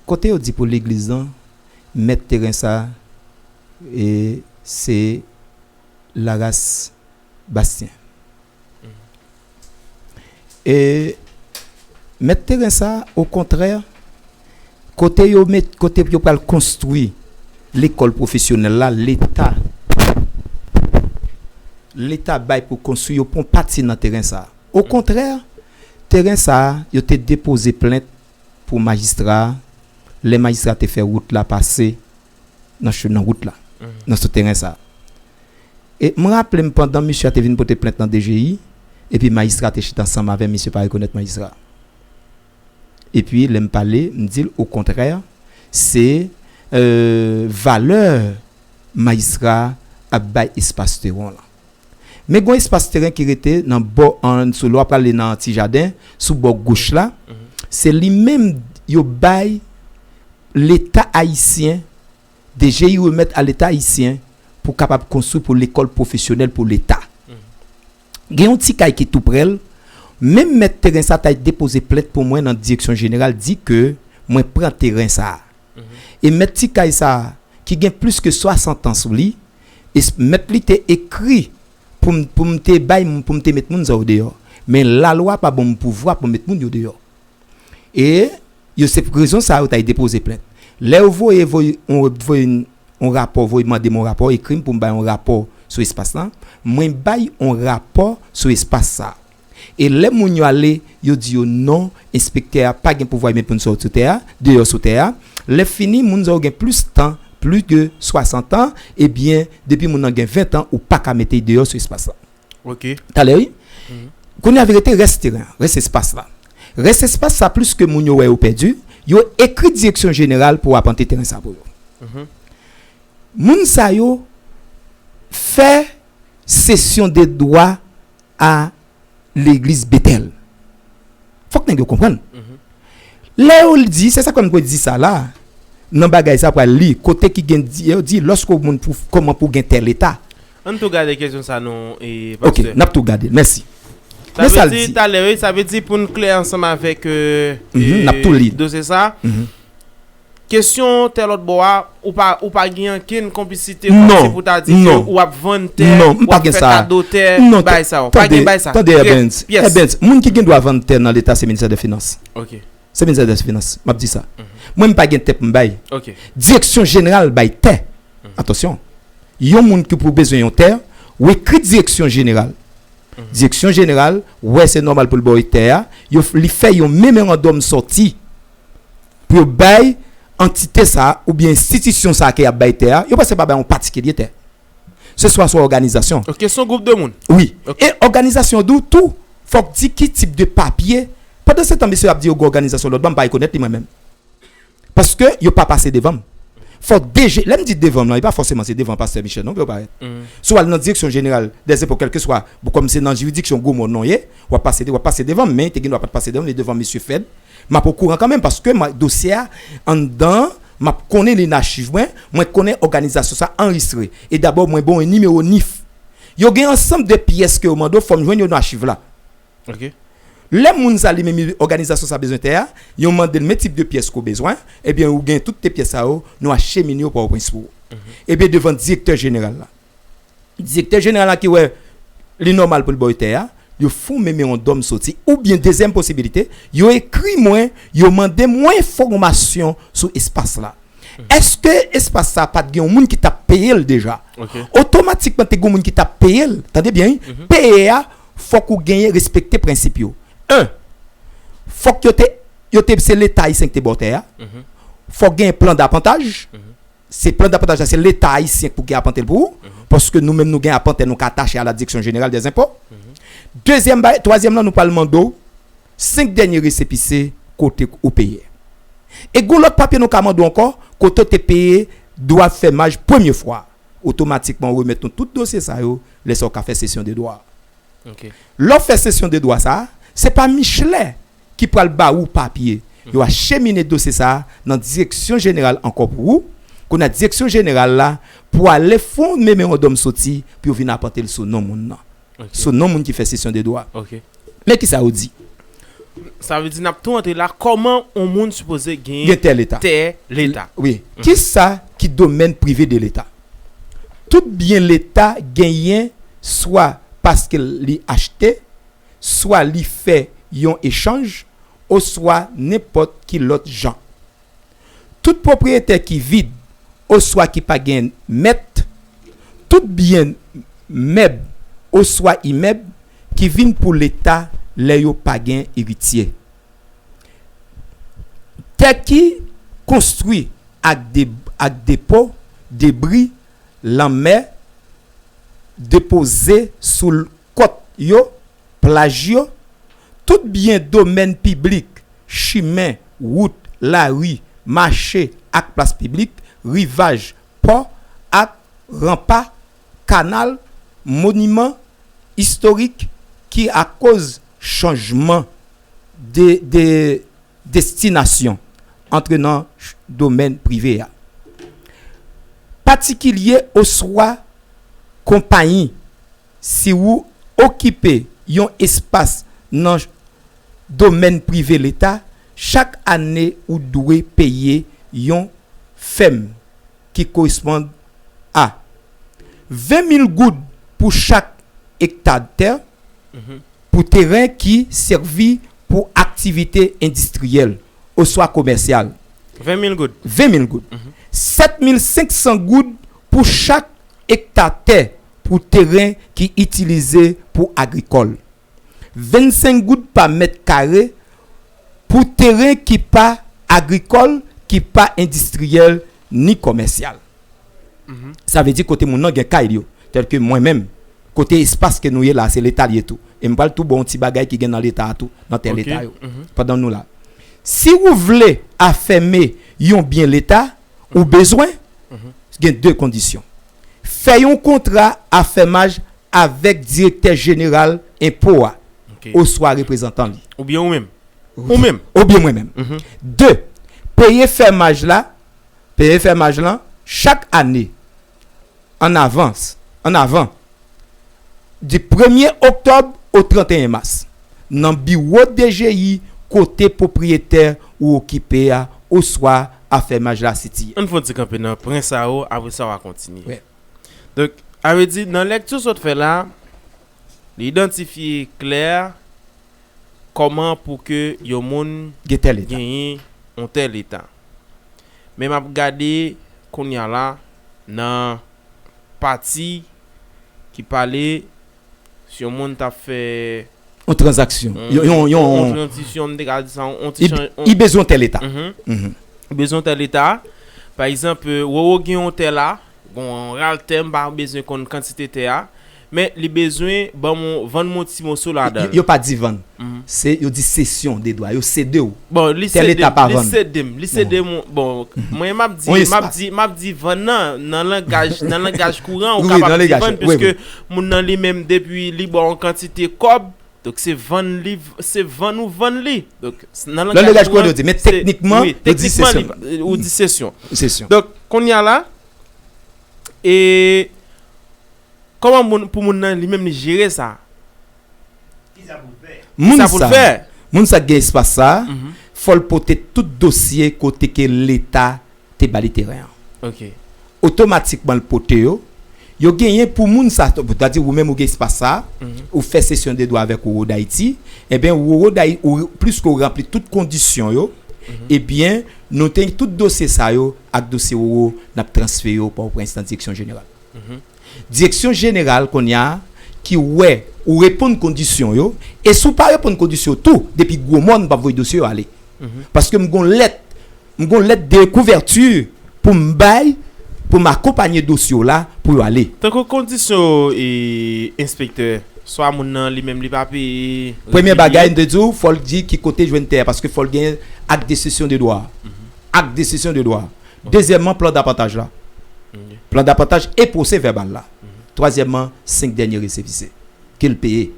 kote yo di pou legliz lan, mèt teren sa, e se Laras Bastien. Mhm. E mèt teren sa, okontrè, kote yo met, kote yo pral konstwi lekòl pwofesyonèl la, Leta, Leta bay pou konstwi, yo pran pati nan teren sa. Okontrè, teren sa, yo te depoze plent pou majistra a, lè majistra te fè wout la pase nan, nan wout la, mhm, nan sou teren sa. E m raple m pandan misye a te vin pote plent nan D G I, epi majistra te chita ansanm avè m, misye pa rekonèt majistra. Epi lè m pale, m di l okontrè, se, euh, valè majistra ap bay espas teren lan. Men gon espas teren ki rete nan bò an, sou lè w ap prale nan ti jaden, sou bò goch la, mhm, se li menm yo bay Leta ayisyen, D G I remèt a Leta ayisyen pou kapab konstwi pou lekòl pwofesyonèl pou Leta. Mhm. Gen yon ti kay ki tou prè l, menm mèt teren sa ta depoze plent pou mwen nan direksyon jeneral, di ke mwen pran teren sa. Mhm. E mèt ti kay sa, ki gen plis ke swasant an sou li, e s-, mèt li te ekri pou m, pou m te bay, pou m te met moun sa yo deyò. Men lalwa pa ban m pouvwa pou m met moun yo deyò. E yo, se pou rezon sa yo ta depoze plent. Lè yo voye, voye, on, voye on rapò, voye mande m on rapò, ekri m pou m bay on rapò sou espas lan, mwen bay on rapò sou espas sa. E lè moun yo ale, yo di yo non, enspektè a pa gen pouvwa met moun sou, sou tè a, deyò sou tè a. Lè fini, moun sa yo gen plis tan, plis de swasant an, ebyen, depi moun nan gen ven an, ou pa ka mete l deyò sou espas la. Ok. Talè, wi. Mhm. Kounye a, verite, rès teren, rès espas la. Rès espas sa, plis ke moun yo wè yo pèdi, yo ekri direksyon jeneral pou apante teren sa pou yo. Mhm. Moun sa yo fè sesyon de dwa a legliz Betèl. Fòk nèg yo konprann. Mhm. Lè yo di, se sa k fè m kwè di sa la, nan bagay sa pral li, kote ki gen di, yo di, lòske yon moun pou, kòman pou gen tè leta. Ann tou gade kesyon sa non, e, pastè. Ok, n ap tou gade l. Mèsi. Men sa l di. Talè, wi, sa vle di pou n klè ansanm avèk, euh, mhm, n ap tou li dosye sa. Mhm. Kesyon tè lòt bò a, ou pa, ou pa gen ankenn konplisite kòmsi pou ta di ke ou ap vann tè, ou ap fè kado tè, bagay sa yo. Pa gen bagay sa. Tande, Evans. Evans, moun ki gen dwa vann tè nan leta se ministè de finans. Ok. Se ministè de finans, m ap di sa. Mhm. Mwen, m pa gen tè pou m bay. Ok. Direksyon jeneral bay tè. Mhm. Atansyon. Yon moun ki pou bezwen yon tè, ou ekri direksyon jeneral. Mhm. Direksyon jeneral wè se nòmal pou l ba w tè a, yo f-, li fè yon memorandòm sòti pou yo bay antite sa a oubyen enstitisyon sa a ke y ap bay tè a, yo panse pa bay yon patikilye tè. Se swa, swa òganizasyon. Ok, se yon gwoup de moun. Wi. Ok. E òganizasyon di w tou, fòk di ki tip de papye. Pandan se tan, mesye ap di yo gen òganizasyon lòt bò, m pa rekonèt li mwen menm. Paske yo pa pase devan m. Fòk D G, lè m di devan m lan, e pa fòseman se devan pastè Michel non pou yo parèt. Mhm. Si w al nan direksyon jeneral dèzenpo, kèlkeswa, bon, kòm se nan jiridiksyon Gwomòn non ye, w ap pase, w ap pase devan m, men te gen dwa pa t pase devan m, li devan mesye Fèd. M ap okouran kanmenm, paske m, dosye a anndan, m ap konnen li nan achiv mwen, mwen konnen òganizasyon sa anrejistre. E dabò, mwen ba w nimewo nif. Yo gen ansanm de pyès ke yo mande w, fò m jwenn yo nan achiv la. Lè moun sa li menm, òganizasyon sa bezwen tè a, yo mande l men tip de pyès ke w bezwen, ebyen ou gen tout de pyès sa yo, nou achemine yo Pòtoprens pou ou. Ebyen devan direktè jeneral la. Direktè jeneral la ki wè li nòmal pou l ba w tè a, yo fè yon memorandòm soti, oubyen dezyèm posibilite, yo ekri mwen, yo mande mwen enfòmasyon sou espas la. Èske espas sa pa t gen yon moun ki t ap peye l deja? Otomatikman, te gen yon moun ki t ap peye l. Tande byen, wi. Peye a, fòk ou genyen respekte prensip yo. En, fòk yo te, yo te, se Leta ayisyen ki te ba w tè a. Fòk genyen plan d'apantaj. Se plan d'apantaj la, se Leta ayisyen pou ki apante l pou ou. Paske nou menm, nou gen apantè, nou ka atache a la Direction Générale des Impôts. Dezyèm bagay, twazyèm lan, nou pral mande w senk dènye resepise kote ou peye. E gon lòt papye nou ka mande w ankò, kote w te peye dwa fèmaj premye fwa. Otomatikman, ou remèt nou tout dosye sa yo, lè sa w ka fè sesyon de dwa. Lè w fè sesyon de dwa sa a, se pa Michelet ki pral ba ou papye. Yo achemine dosye sa a nan direksyon jeneral ankò pou ou. Kounye a direksyon jeneral la pou ale fè yon memorandòm soti pou yo vin apante l sou non moun nan. Sou non moun ki fè sesyon de dwa. Men kisa yo di? Sa vle di n ap tou antre la, kòman yon moun sipoze genyen tè Leta? Wi. Kisa ki domèn prive de Leta? Tout byen Leta genyen swa paske li achte, swa li fè yon echanj, oswa nenpòt ki lòt jan. Tout pwopriyetè ki vid oswa ki pa gen mèt, tout byen mèb oswa imèb ki vin pou Leta lè yo pa gen eritye. Tè ki konstwi ak de, ak depo, debri, lanmè, depoze sou l, kòt yo, plaj yo, tout byen domèn piblik, chimen, wout, lari, mache ak plas piblik, rivaj, pò ak ranpa, kanal, moniman istorik ki akoz chanjman de, de destinasyon antre nan domèn prive a. Patikilye oswa konpayi, si ou okipe yon espas nan domèn prive Leta, chak ane ou dwe peye yon fèm ki koresponn a ven mil goud pou chak ekta tè, pou teren ki sèvi pou aktivite endistriyèl oswa komèsyal. Ven mil goud. Ven mil goud. Sèt mil senk san goud pou chak ekta tè pou teren ki itilize pou agrikòl. Vennsenk goud pa mèt kare pou teren ki pa agrikòl, ki pa endistriyèl, ni komèsyal. Sa vle di kote moun nan gen kay li yo. Tèlke mwen menm, kote espas ke nou ye la, se Leta li ye tou. E m pral tou ba w yon ti bagay ki gen nan Leta a tou, nan tè Leta yo, pandan nou la. Si ou vle afème yon byen Leta, ou bezwen, gen de kondisyon. Fè yon kontra afèmaj avèk direktè jeneral enpo a, oswa reprezantan li. Oubyen ou menm. Ou menm. Oubyen mwen menm. De, peye fèmaj la, peye fèmaj lan chak ane an avans, an avan, di premye oktòb o tranteyen mas, nan biwo D G I kote pwopriyetè ou okipe a oswa afèmaj la sitiye. Ann fè yon ti kanpe nan pwen sa yo, apre sa w a kontinye. Donk, sa vle di, nan lèkti w sot fè la, li idantifye klè kòman pou ke yon moun genyen yon tè Leta. Men m ap gade kounye a la nan pati ki pale si yon moun t ap fè yon tranzaksyon, yon, yon, yon, yon tranzisyon, m te ka di sa, yon ti chanj, li bezwen yon tè Leta. Li bezwen yon tè Leta. Pa egzanp, Roro gen yon tè la, bon, ral tè, m pa bezwen konn kantite tè a. Men li bezwen ban m, vann m yon ti moso ladan l. Yo, yo pa di vann. Se, yo di sesyon de dwa. Yo sede w. Bon, li sede m, li sede m, li sede m. Bon, mwen m ap di, m ap di, m ap di vann nan, nan langaj, nan langaj kouran, ou kapab di vann, piske moun nan li menm, depi li ba w yon kantite kòb, donk se vann li, se vann ou vann li. Donk, nan langaj kouran, yo di, men teknikman, yo di sesyon. Ou di sesyon. Donk, kounye a la, e Kòman moun, pou moun nan li menm li jere sa? Moun Sa pou l sa, fè? Moun sa k gen espas sa, fò l pote tout dosye kote ke Leta te ba li teren an. Ok. Otomatikman l pote yo. Yo genyen pou moun sa, pou ta di ou menm ou gen espas sa, ou fè sesyon de dwa avèk Roro Dayiti, ebyen Roro Dayiti, ou, plis ke ou ranpli tout kondisyon yo, ebyen nou te tout dosye sa yo ak dosye Roro n ap transfere yo Pòtoprens nan direksyon jeneral. Direksyon jeneral kounye a ki wè ou reponn kondisyon yo, e si w pa reponn kondisyon yo tou, depi Gwomòn m p ap voye dosye yo ale. Paske m gon lèt, m gon lèt de kouvèti pou m bay, pou m akonpanye dosye yo la pou yo ale. Tankou kondisyon yo, e, enspektè, swa moun nan li menm li pa peye. Premye bagay m te di w, fò l di ki kote jwenn tè a, paske fò l gen ak de sesyon de dwa. Ak de sesyon de dwa. Dezyèmman, plan dapantaj la. Plan dapantaj e pwosè vèbal la. Twazyèmman, senk dènye resevise ke l peye.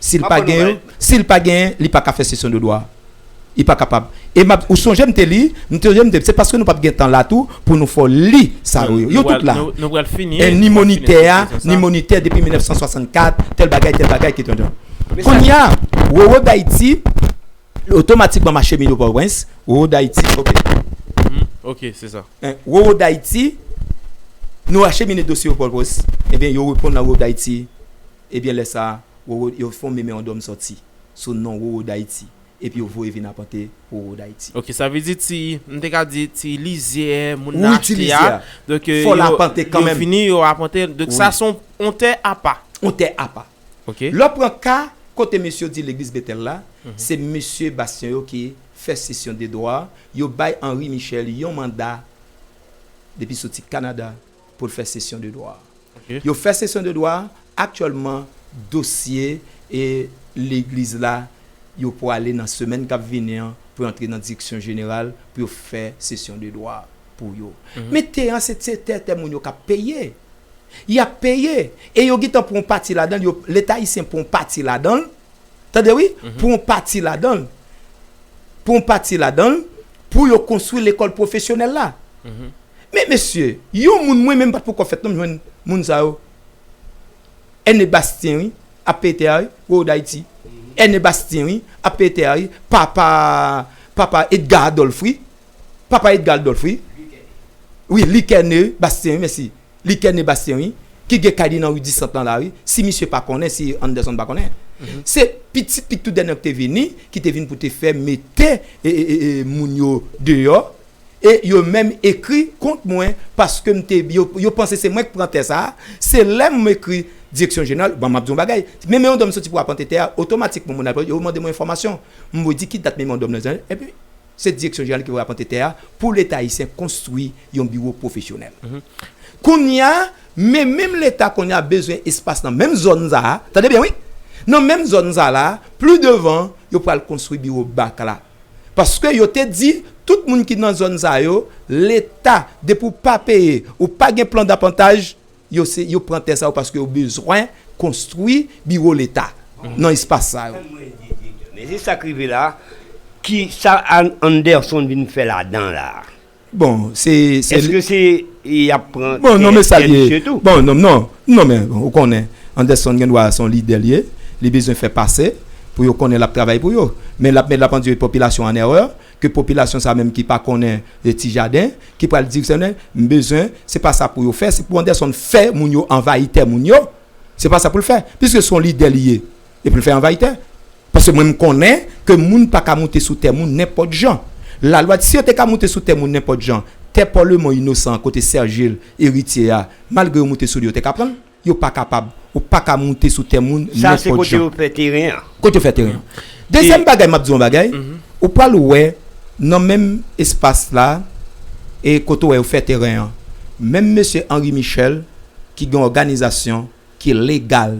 Si l pa gen yo, si l pa gen, li pa ka fè sesyon de dwa. Li pa kapab. E m ap, ou sonje m te li, m te sonje m te, se paske nou p ap gen tan la tou pou nou fè w li sa yo. Yo tout la. E ni monitè a, ni monitè depi mil nèf san swasannkat, tèl bagay, tèl bagay, ki tonton. Kounye a, Roro Dayiti, otomatikman m achemine Pòtoprens, Roro Dayiti, ok. Ok, se sa. Roro Dayiti, nou achemine dosye yo Pòtoprens, ebyen yo reponn nan Roro Dayiti, ebyen lè sa a, yo fè yon memorandòm sòti sou non Roro Dayiti, epi yo voye vin apante Roro Dayiti. Ok, sa vle di ti, m te ka di ti lizyè moun nan achte a, donk fò l apante kanmenm. Yo vini, yo apante, donk sa se yon tè apa. Yon tè apa. Ok. Lè w pran ka kote mesye yo di legliz Betèl la, se mesye Bastien yo ki fè sesyon de dwa, yo bay Henri Michel yon manda depi soti Kanada pou l fè sesyon de dwa. Yo fè sesyon de dwa, aktyèlman dosye e legliz la, yo pwale nan semèn k ap vini an pou yo antre nan direksyon jeneral pou yo fè sesyon de dwa pou yo. Men tè an se tè, tè moun yo k ap peye. Y ap peye. E yo gentan pran yon pati ladan l, yo, Leta ayisyen pran yon pati ladan l. Tande wi, pran yon pati ladan l. Pran yon pati ladan l pou yo konstwi lekòl pwofesyonèl la. Men mesye, yon moun mwen menm pa t poko fèt non m jwenn moun sa yo. Ernest Bastien wi, ap peye tè a wi, Roro Dayiti. Ernest Bastien wi, ap peye tè a wi, papa, papa Edgar Adolphe wi. Papa Edgar Adolphe wi. Wi, Luc Ernest Bastien wi, mèsi. Luc Ernest Bastien wi, ki gen kay li nan ri Disant lan la wi. Si misye pa konnen, si Anderson pa konnen. Se pitit li tou dènye an ki te vini, ki te vin pou te fè mete e, e, e, e, moun yo deyò. E yo menm ekri kont mwen paske m te, yo, yo panse se mwen k pran tè sa a. Se lè m ekri direksyon jeneral, bon, m ap di yon bagay. Memorandòm soti pou apante tè a, otomatikman moun ap, yo mande mwen enfòmasyon. M di ki dat memorandòm nan, epi se direksyon jeneral ki pou apante tè a pou Leta ayisyen konstwi yon biwo pwofesyonèl. Kounye a, men menm Leta kounye a bezwen espas nan menm zòn sa a, tande byen wi, nan menm zòn sa la, pli devan, yo pral konstwi biwo bak la. Paske yo te di, tout moun ki nan zòn sa yo, Leta, depi w pa peye, ou pa gen plan dapantaj, yo se, yo pran tè sa yo paske yo bezwen konstwi biwo Leta nan espas sa yo. Men se sa k rive la, ki sa An- Anderson vin fè ladan la? Bon, se, se Èske se y ap pran Bon, non, men sa l tè ye. Misye tou? Bon, non, non, non, men bon, ou konnen, Anderson gen dwa se yon lidè l ye, li bezwen fè pase pou yo konnen l ap travay pou yo. Men l ap met, l ap endwi popilasyon an erè, ke popilasyon sa menm ki pa konnen e ti jaden, ki pral di, se m bezwen, se pa sa pou yo fè, se pou Anderson fè moun yo anvayi tè moun yo. Se pa sa pou l fè, piske se yon lidè li ye, epi l fè anvayi tè. Paske mwen m konnen ke moun pa ka moute sou tè moun nenpòt jan. Lalwa di si yo te ka moute sou tè moun nenpòt jan, tè pòlemon inosan an kote Sergil eritye a, malgre yo moute sou li yo te ka pran l, yo pa kapab. Ou pa ka moute sou tè moun nenpòt jan. Sa se kote yo fè teren an. Kote yo fè teren an. Dezyèm bagay m ap di yon bagay, ou pral wè nan menm espas la e kote w wè yo fè teren an, menm mesye Henri Michel ki gen òganizasyon ki legal,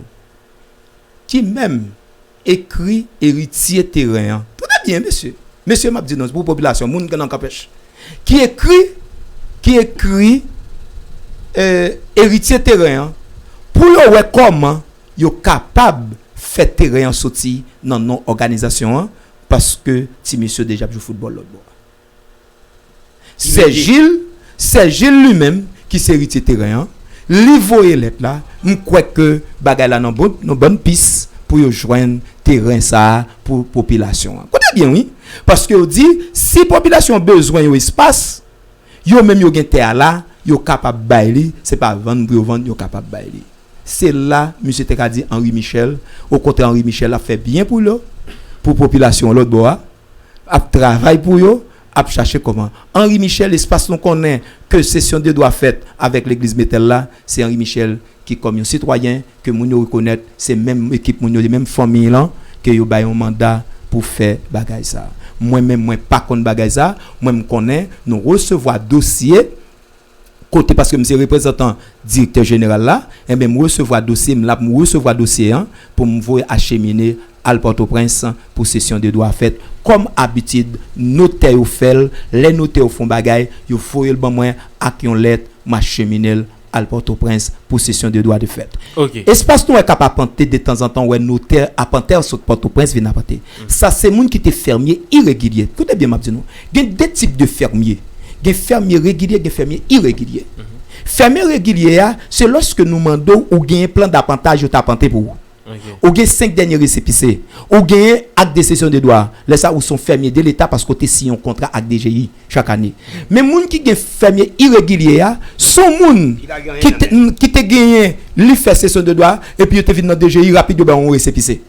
ki menm ekri eritye teren an. Tande byen, mesye. Mesye, m ap di non, pou popilasyon, moun ki nan kanpèch. Ki ekri, ki ekri e, eritye teren an, pou yo wè kòman yo kapab fè teren an soti nan non òganizasyon an, paske ti mesye deja ap jwe foutbòl lòt bò a. Sè Jil, Sè Jil li menm, ki se eritye teren an, Li voye lèt la, m kwè ke bagay la nan bon, nan bòn pis pou yo jwenn teren sa a pou popilasyon an. Koute byen, wi. Paske yo di, si popilasyon an bezwen yon espas, yo menm yo gen tè a la, yo kapab bay li, se pa vann pou yo vann, yo kapab bay li. Se la, misye te ka di Henri Michel, okontrè, Henri Michel ap fè byen pou yo, pou popilasyon lòt bò a, ap travay pou yo, ap chache kòman. Henri Michel, espas nou konnen ke sesyon de dwa fèt avèk legliz Betèl la, se Henri Michel ki kòm yon sitwayen, ke moun yo rekonèt, se menm ekip moun yo, se menm fanmi lan, ke yo bay yon manda pou fè bagay sa. Mwen menm, mwen pa konn bagay sa, mwen m konnen, nou resevwa dosye, kote paske m se reprezantan direktè jeneral la, enben m resevwa dosye, m la pou m resevwa dosye an pou m voye achemine al Pòtoprens pou sesyon de dwa fèt. Kòm abitid, notè yo fè l, lè notè yo fè yon bagay, yo voye l ban mwen ak yon lèt, m achemine l al Pòtoprens pou sesyon de dwa de fèt. Ok. Espas nou wè k ap apante detanzantan, wè notè apantè sot Pòtoprens vin apante. Sa se moun ki te fèmye iregilye. Koute byen, m ap di nou. Gen de tip de fèmye. Gen fèmye regilye, gen fèmye iregilye. Fèmye regilye a, se lòske nou mande w, ou genyen plan d'apantaj yo t apante pou ou. Ok. Ou gen senk dènye resepise. Ou genyen ak de sesyon de dwa. Lè sa, ou se yon fèmye de leta paske w te siyen yon kontra ak D G I chak ane. Men moun ki gen fèmye iregilye a, se yon moun ki te, ki te genyen, li fè sesyon de dwa, epi yo te vin nan D G I rapid, yo ba yon resepise.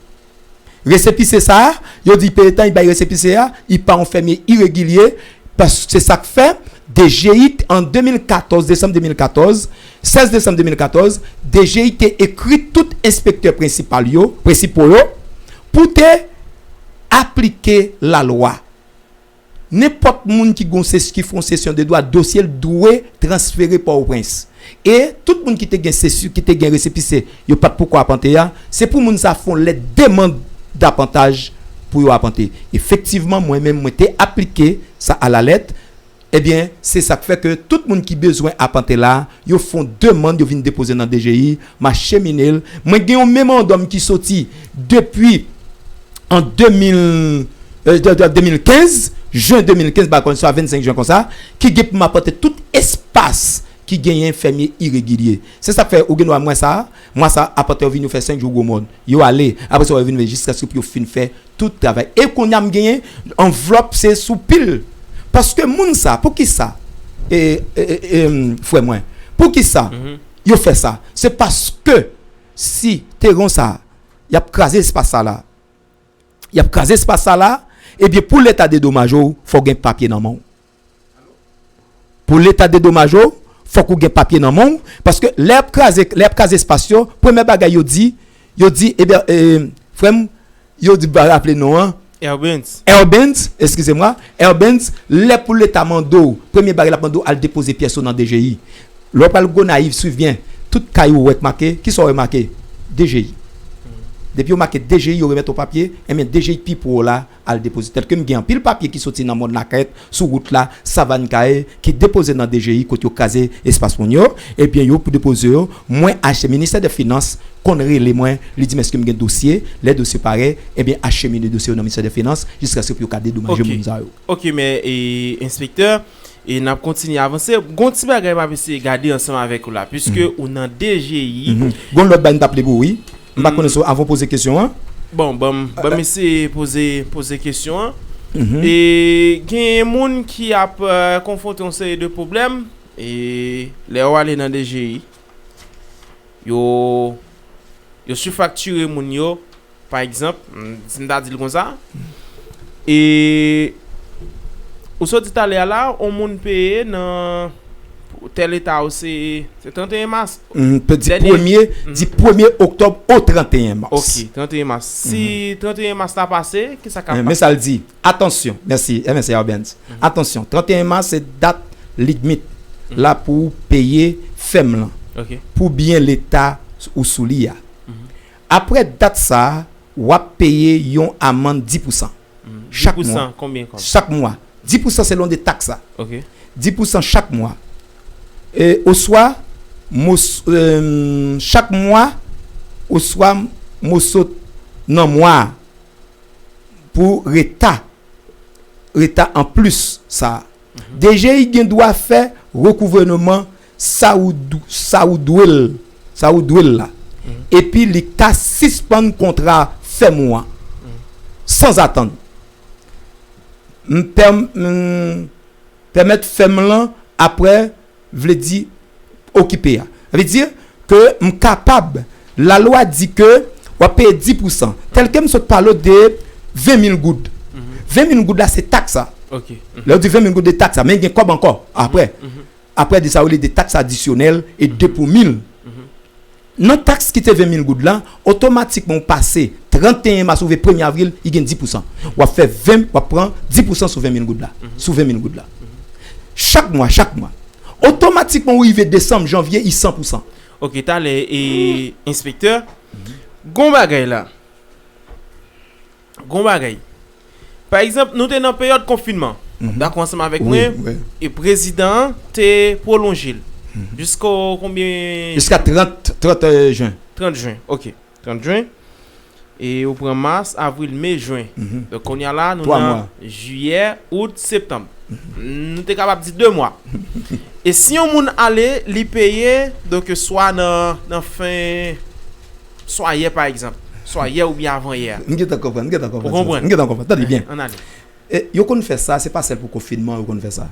Resepise sa a, yo di peye tan, li bay resepise a, li pa yon fèmye iregilye, pas se sa k fè, D G I t-, an de mil katòz, desanm de mil katòz, sèz desanm de mil katòz, D G I te ekri tout enspektè prensipal yo, prensipal yo, pou te aplike lalwa. Nenpòt moun ki gon ses-, ki fè yon sesyon de dwa, dosye l dwe transfere Pòtoprens. E tout moun ki te gen sesyon, ki te gen resepise, yo pa t poko apante a, se pou moun sa fè yon lèt demann d'apantaj pou yo apante. Efektivman, mwen menm, mwen te aplike sa alalèt. Ebyen, se sa k fè ke tout moun ki bezwen apante la, yo fè yon demann, yo vin depoze nan D G I, m achemine l. Mwen gen yon memorandòm ki soti depi an de mil, euh, de, de, de mil kenz, jen de mil kenz, ba konn sa vennsenk jen konsa, ki gen pou m apante tout espas ki genyen fèmye iregilye. Se sa k fè ou gen dwa mwa sa, mwa sa apante yo vin yo fè senk jou gwo mòn. Yo ale, apre sa yo vin jiskaske pou yo fin fè tout travay. E kounye a m genyen anvlòp se sou pil. Paske moun sa, poukisa? E, e, e, e, frè mwen, poukisa yo fè sa? Se paske si teren sa, y ap kraze espas sa la, y ap kraze espas sa la, ebyen pou leta dedomaje w, fò w gen papye nan men w. Pou leta dedomaje w, fòk ou gen papye nan men w, paske lè y ap kraze, lè y ap kraze espas yo, premye bagay yo di, yo di, ebyen, e, frè m, yo di, ba raple non an. Air Benz. Air Benz, eskize mwa, Air Benz, lè pou leta mande w, premye bagay l ap mande w al depoze pyès ou nan D G I. Lè w pral Gonayiv, swiv byen, tout kay ou wè k make, kisa w remake? D G I. Depi yo make D G I, yo remèt ou papye, enben D G I ki pi pre w la, al depoze. Tèlke m gen anpil papye ki soti nan mòn Lakrèt, sou wout la, Savann Kay, ki depoze nan D G I kote yo kraze espas moun yo, ebyen yo pou depoze yo, mwen achte, ministè de finans konn rele mwen, li di m èske m gen dosye, lè dosye parè, ebyen achemine dosye yo nan ministè de finans, jiskaske pou yo ka dedomaje moun sa yo. Ok, men, e, enspektè, e n ap kontinye avanse. Gon ti bagay m ap eseye gade ansanm avèk ou la, piske ou nan D G I. Gon lòt bagay m t ap li pou ou, wi. M pa konnen si w, avan w poze kesyon an. Bon, ban m, ban m eseye poze, poze kesyon an. E gen moun ki ap, euh, konfwonte yon seri de pwoblèm, e lè yo ale nan D G I, yo, yo sifaktire moun yo, pa egzanp, m, si m ta di l konsa, e ou sot di talè a la, yon moun peye nan tèl eta ou se, se trannteyen mas. Pe di premye, di premye oktòb o trannteyen mas. Ok, trannteyen mas. Si trannteyen mas la pase, kisa k ap pase? Men sa l di, atansyon, mèsi, mèsi Arbenz. Atansyon, trannteyen mas se dat limit la pou w peye fèm lan. Ok. Pou byen leta ou sou li a. Apre dat sa, w ap peye yon amann dis pousan. Chak mwa. Dis pousan, konbyen kòb? Chak mwa. Dis pousan selon de taks la. Ok. Dis pousan chak mwa. E, oswa, mos-, e, chak mwa, oswa moso nan mwa a pou reta, reta anplis sa a. D G I gen dwa fè rekouvèman sa ou, dou- sa ou dwe l, sa ou dwe l la. Epi li ka sispann kontra fèm ou an. Sanzatann. M pèm- m pèmèt fèm lan apre vle di okipe a. Sa vle di ke m kapab, lalwa di ke w ap peye dis pousan. Tèlke m sot pale w de ven mil goud. Ven mil goud la se taks sa. Lè w di ven mil goud de taks sa, men gen kòb ankò apre. Apre de sa, yo rele de taks adisyonèl e de pou mil. Nan taks ki te ven mil goud la, otomatikman ou pase tranteyen mas rive premye avril, li gen dis pousan. W ap fè ven, w ap pran dis pousan sou ven mil goud la. Sou ven mil goud la. Chak mwa, chak mwa. Otomatikman ou rive desanm, janvye, li san pousan. Ok, talè, e, enspektè, gon bagay la. Gon bagay. Pa egzanp, nou te nan peryòd konfinman. Dakò ansanm avèk mwen, e prezidan an te pwolonje l. Jiska konbyen? Jiska trant, trant, euh, jen. Trant jen, ok. Trant jen. E ou pran mas, avril, me, jen. Donk, kounye a la, nou nan jiyè, out, septanm. Nou te kapab di de mwa. E si yon moun ale, li peye, donk, swa nan, nan fen, swa yè, pa egzanp. Swa yè oubyen avan yè. M gentan konprann, m gentan konprann. Ou konprann? M gentan konprann. Tande byen. Ann ale. E, yo konn fè sa, se pa sèl pou konfinman yo konn fè sa.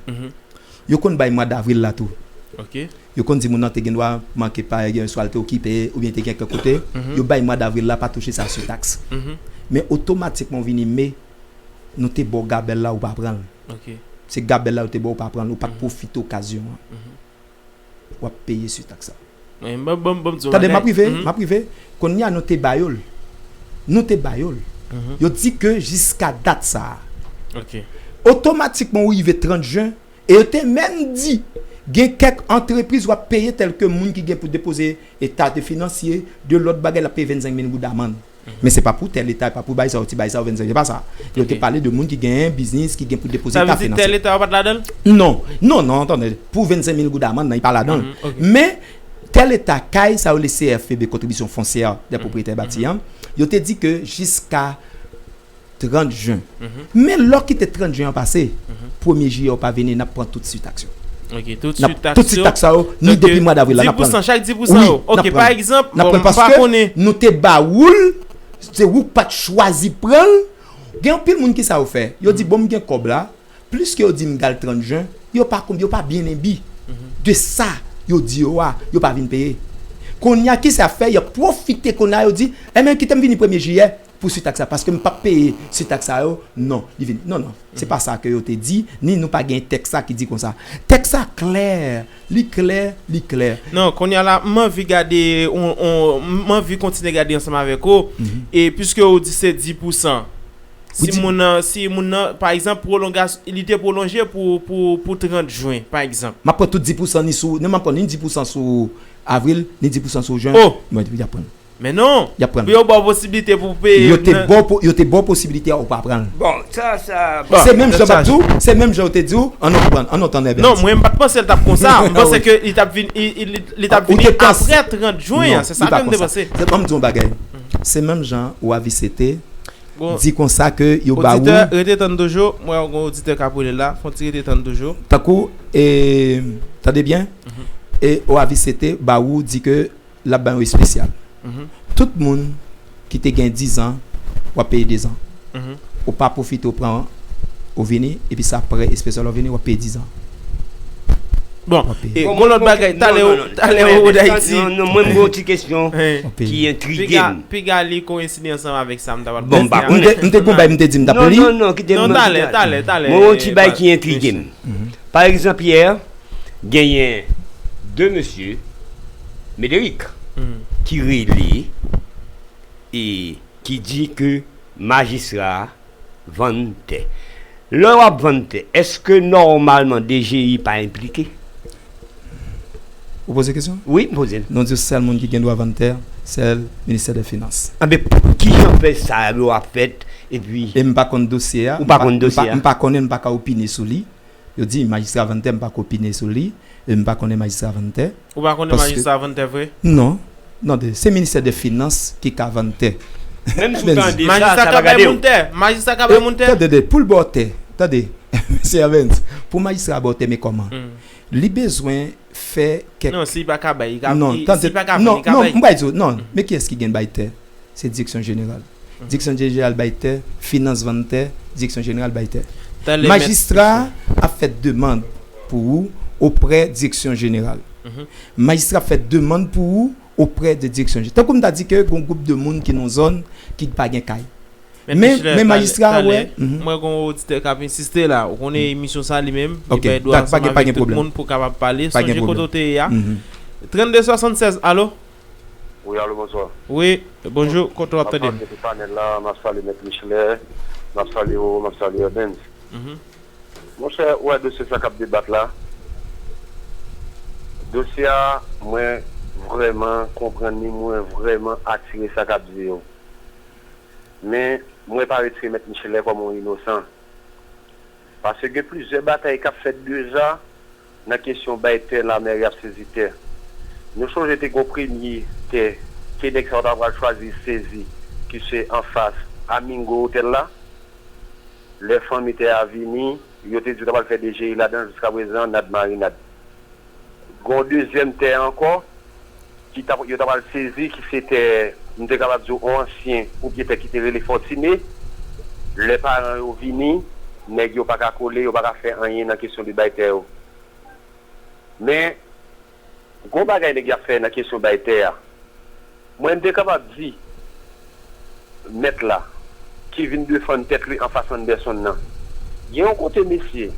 Yo konn bay mwa davril la tou. Ok. Yo konn di moun nan te gen dwa manke pa gen swa l te okipe oubyen te gen kèk kote. Yo bay mwa davril la pa touche sa sou taks. Men otomatikman w vini me, nou te ba w gabèl la ou pa pran l. Ok. Se gabèl la yo te ba w ou pa pran l, ou pa t pwofite okazyon an. W ap peye sou taks sa. Tande, m ap rive, m ap rive. Kounye a nou te ba yo l. Nou te ba yo l. Yo di ke jiska dat sa a. Ok. Otomatikman ou rive trant jen, e yo te menm di, gen kèk antrepriz w ap peye tèlke moun ki gen pou depoze eta de finansye, de lòt bagay l ap peye vennsenk mil goud amann. Men se pa pou tèl eta, pa pou bay sa, yo ti bay sa, vennsenk, se pa sa. Yo te pale de moun ki genyen biznis, ki gen pou depoze eta finansyè. Sa vle di tèl eta yo pa t ladan l? Non, non, non, tande, pou vennsenk mil goud amann nan, li pa ladan l. Men, tèl eta kay, sa yo rele C F P B, kontribisyon fonsyè dè pwopriyetè bati an, yo te di ke jiska trant jen. Men lè w kite trant jen an pase, premye jiyè ou pa vini, n ap pran tout sitaks yo. Ok, tout sitaks yo. Tout sitaks sa yo, ni depi mwa davril la, n ap pran l. Dis pousan, chak dis pousan yo. Ok, pa egzanp, bon, m pa konnen. Nou te ba ou l, se ou k pa t chwazi pran l. Gen anpil moun ki sa yo fè. Yo di, bon, m gen kòb la, plis ke yo di m gal trant jen, yo pa konn, yo pa byen enbi de sa yo di yo a, yo pa vin peye. Kounye a, ki sa fè, y ap pwofite kounye a, yo di, enben, kite m vini premye jiyè, pou sitaks sa, paske m p ap peye sitaks sa yo, non, li vini. Non, non, se pa sa ke yo te di, ni nou pa gen tèks sa ki di konsa. Tèks sa klè, li klè, li klè. Non, kounye a la, m anvi gade, on, on, m anvi kontinye gade ansanm avèk ou, e piske ou di se dis pousan, si moun nan, si moun nan, pa egzanp, pwolongas-, li te pwolonje pou, pou, pou trant jen, pa egzanp. M ap pran tout dis pousan ni sou, non, m ap pran ni dis pousan sou avril, ni dis pousan sou jen. Oh! Mwen, y ap pran. Men non, pou yo ba w posiblite pou w peye. Yo te ba w po-, yo te ba w posibilite a, ou pa pran l. Bon, sa, sa, bon. Se menm jan m ap di w, se menm jan yo te di w, ann nou pran, ann nou tann Evans. Non, mwen, m pa t panse l t ap konsa. M panse ke li t ap vin, li, li, li t ap vini apre trant jen an, se sa ke m te panse. Ban m di w yon bagay. Se menm jan ou avisete, di konsa ke yo ba ou. Oditè, rete tann toujou, m wè yon oditè k ap rele la, fon ti rete tann toujou. Tankou, e, tande byen, e ou avisete ba ou di ke l ap ba yo espesyal. Tout moun ki te gen dizan, w ap peye dezan. Ou pa pwofite, ou pran, ou vini, epi sa prè espesyal, ou vini, w ap peye dizan. Bon, e gon lòt bagay, talè, talè, ou Dayiti. Non, non, mwen, m gen yon ti kesyon ki entrige m. Piga, piga li koyenside ansanm avèk sa m ta pral poze a. Bon, m pa konnen. M te, m te gon bagay, m te di, m ta pran li. Non, non, non, kite m. Non, talè, talè, talè. Mwen, yon ti bagay ki entrige m. Pa egzanp, yè, genyen de mesye, Mederik, ki rele e ki di ke majistra a vann tè. Lè w ap vann tè, èske nòmalman D G I pa enplike? Ou poze kesyon? Wi, m poze l. Non, di sèl moun ki gen dwa vann tè, sèl Ministè dè Finans. Anben, kijan fè sa yo ap fèt, epi. E m pa konn dosye a. Ou pa konn dosye a? M pa konnen, m pa ka opine sou li. Yo di majistra vann tè, m pa ka opine sou li, e m pa konnen majistra vann tè. Ou pa konnen majistra vann tè vre? Non. Non, de, se ministè de finans ki ka vann tè. Menm si w tande sa, majistra ka bay moun tè, majistra ka bay moun tè. Tande, de, pou l ba w tè, tande, mesye Evans, Pou majistra a ba w tè, men kòman? Li bezwen fè kèk... Non, si li pa ka bay, li ka... Non, li, tande, si li pa ka vann, non, li ka non, bay. M bay di w, non. Men kiyès ki gen bay tè? Se direksyon jeneral. Direksyon jeneral bay tè, finans vann tè, direksyon jeneral bay tè. Talè mèt... Majistra ap fè demann pou ou oprè direksyon jeneral. Majistra ap fè demann pou ou oprè de direksyon jeneral. Tankou m ta di ke gon gwoup de moun ki nan zòn ki pa gen kay. Men, men majistra a wè. Mwen gon oditè k ap ensiste la. Ou konnen emisyon sa li menm, li bay dwa ansanm avèk tout moun pou kapab pale. Sonje kote w te ye a. Trannde swasannsèz, alo? Wi, alo, bonswa. Wi, bonjou, kote w ap tande m? M ap salye tout panèl la, m ap salye Mèt Michelet, m ap salye Roro, m ap salye Evens. Monchè, ou wè dosye sa k ap debat la? Dosye a, mwen vrèman konprann li, mwen vrèman atire sa k ap di yo. Men, mwen pa retire Mèt Michelet kòm yon inosan. Paske gen plizyè batay k ap fèt deja nan kesyon bay tè, lamèri ap sezi tè. Nou sonje te gen yon premye tè ke nèg sa yo ta pral chwazi sezi, ki se anfas Amingo Hotel la. Lè fanmi tè a vini, yo te di yo ta pral fè D G I ladan l, jiskaprezan, nad marinad. Gen yon dezyèm tè ankò, ki t ap, yo ta pral sezi, ki se tè, m te kapab di w, yon ansyen pwopriyetè ki te rele Fortuné. Lè paran yo vini, nèg yo pa ka kole, yo pa ka fè anyen nan kesyon de bay tè yo. Men, gon bagay nèg y ap fè nan kesyon bay tè a. Mwen, m te kapab di mèt la, ki vin defann tèt li anfas Anderson nan. Gen yon kote, mesye,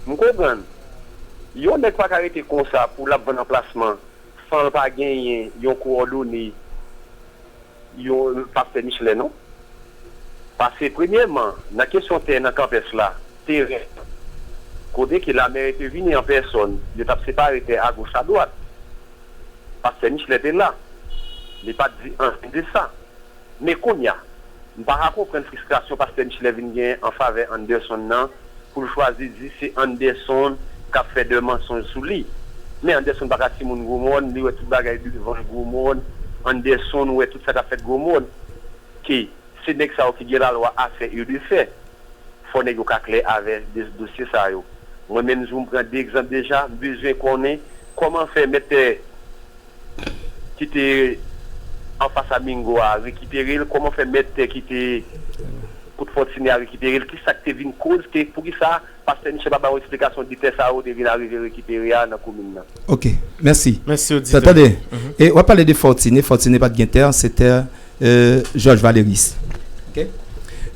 m konprann, yon nèg pa ka rete konsa pou l ap vann anplasman san l pa genyen yon kowòdone yon pastè Michelet, non. Paske, premyèman, nan kesyon tè nan kanpès la, teren, kote ke lamèri te vini an pèsòn, yo t ap separe tè agoch adwat. Pastè Michelet te la. Li pa t di anyen de sa. Men kounye a, m pa ka konprann fristrasyon pastè Michelet vin genyen an favè Anderson nan, pou l chwazi di se Anderson k ap fè de mansonj sou li. Men Anderson pa ka timoun gwo mòn, li wè tout bagay devan l gwo mòn. Anderson wè tout sa k ap fèt gwo mòn. Ke se nèg sa yo ki gen lalwa a fè e de fè. Fò nèg yo ka klè avè de, dosye sa yo. Mwen menm, jou m pran de egzanp deja, m bezwen konnen kòman fè mèt tè ki te anfas Amingo a rekipere l, kòman fè mèt tè ki te kot Fortuné a rekipere l, ki sa k te vin koz ke poukisa pastè Michel pa ba yon eksplikasyon de tè sa yo te vin arive rekipere a nan komin nan. Ok, mèsi. Mèsi oditè. Tande, e w ap pale de Fortuné, Fortuné pa t gen tè, se tè euh, Georges Valeris. Ok?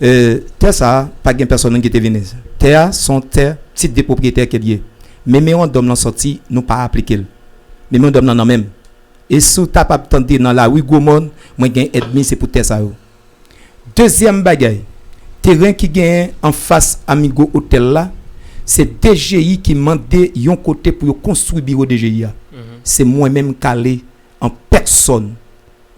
Euh, tè sa a, pa gen pèsonn ki te vini. Tè a, se yon tè tit de pwopriyetè ke l ye. Memorandòm lan sòti, nou pa aplike l. Memorandòm lan nan men m. E si w ta p ap tande nan lari Gwomòn, mwen gen ènmi, se pou tè sa yo. Dezyèm bagay, teren ki genyen anfas Amigo Hotel la, se D G I ki mande yon kote pou yo konstwi biwo D G I a. Se mwen menm k ale an pèsòn.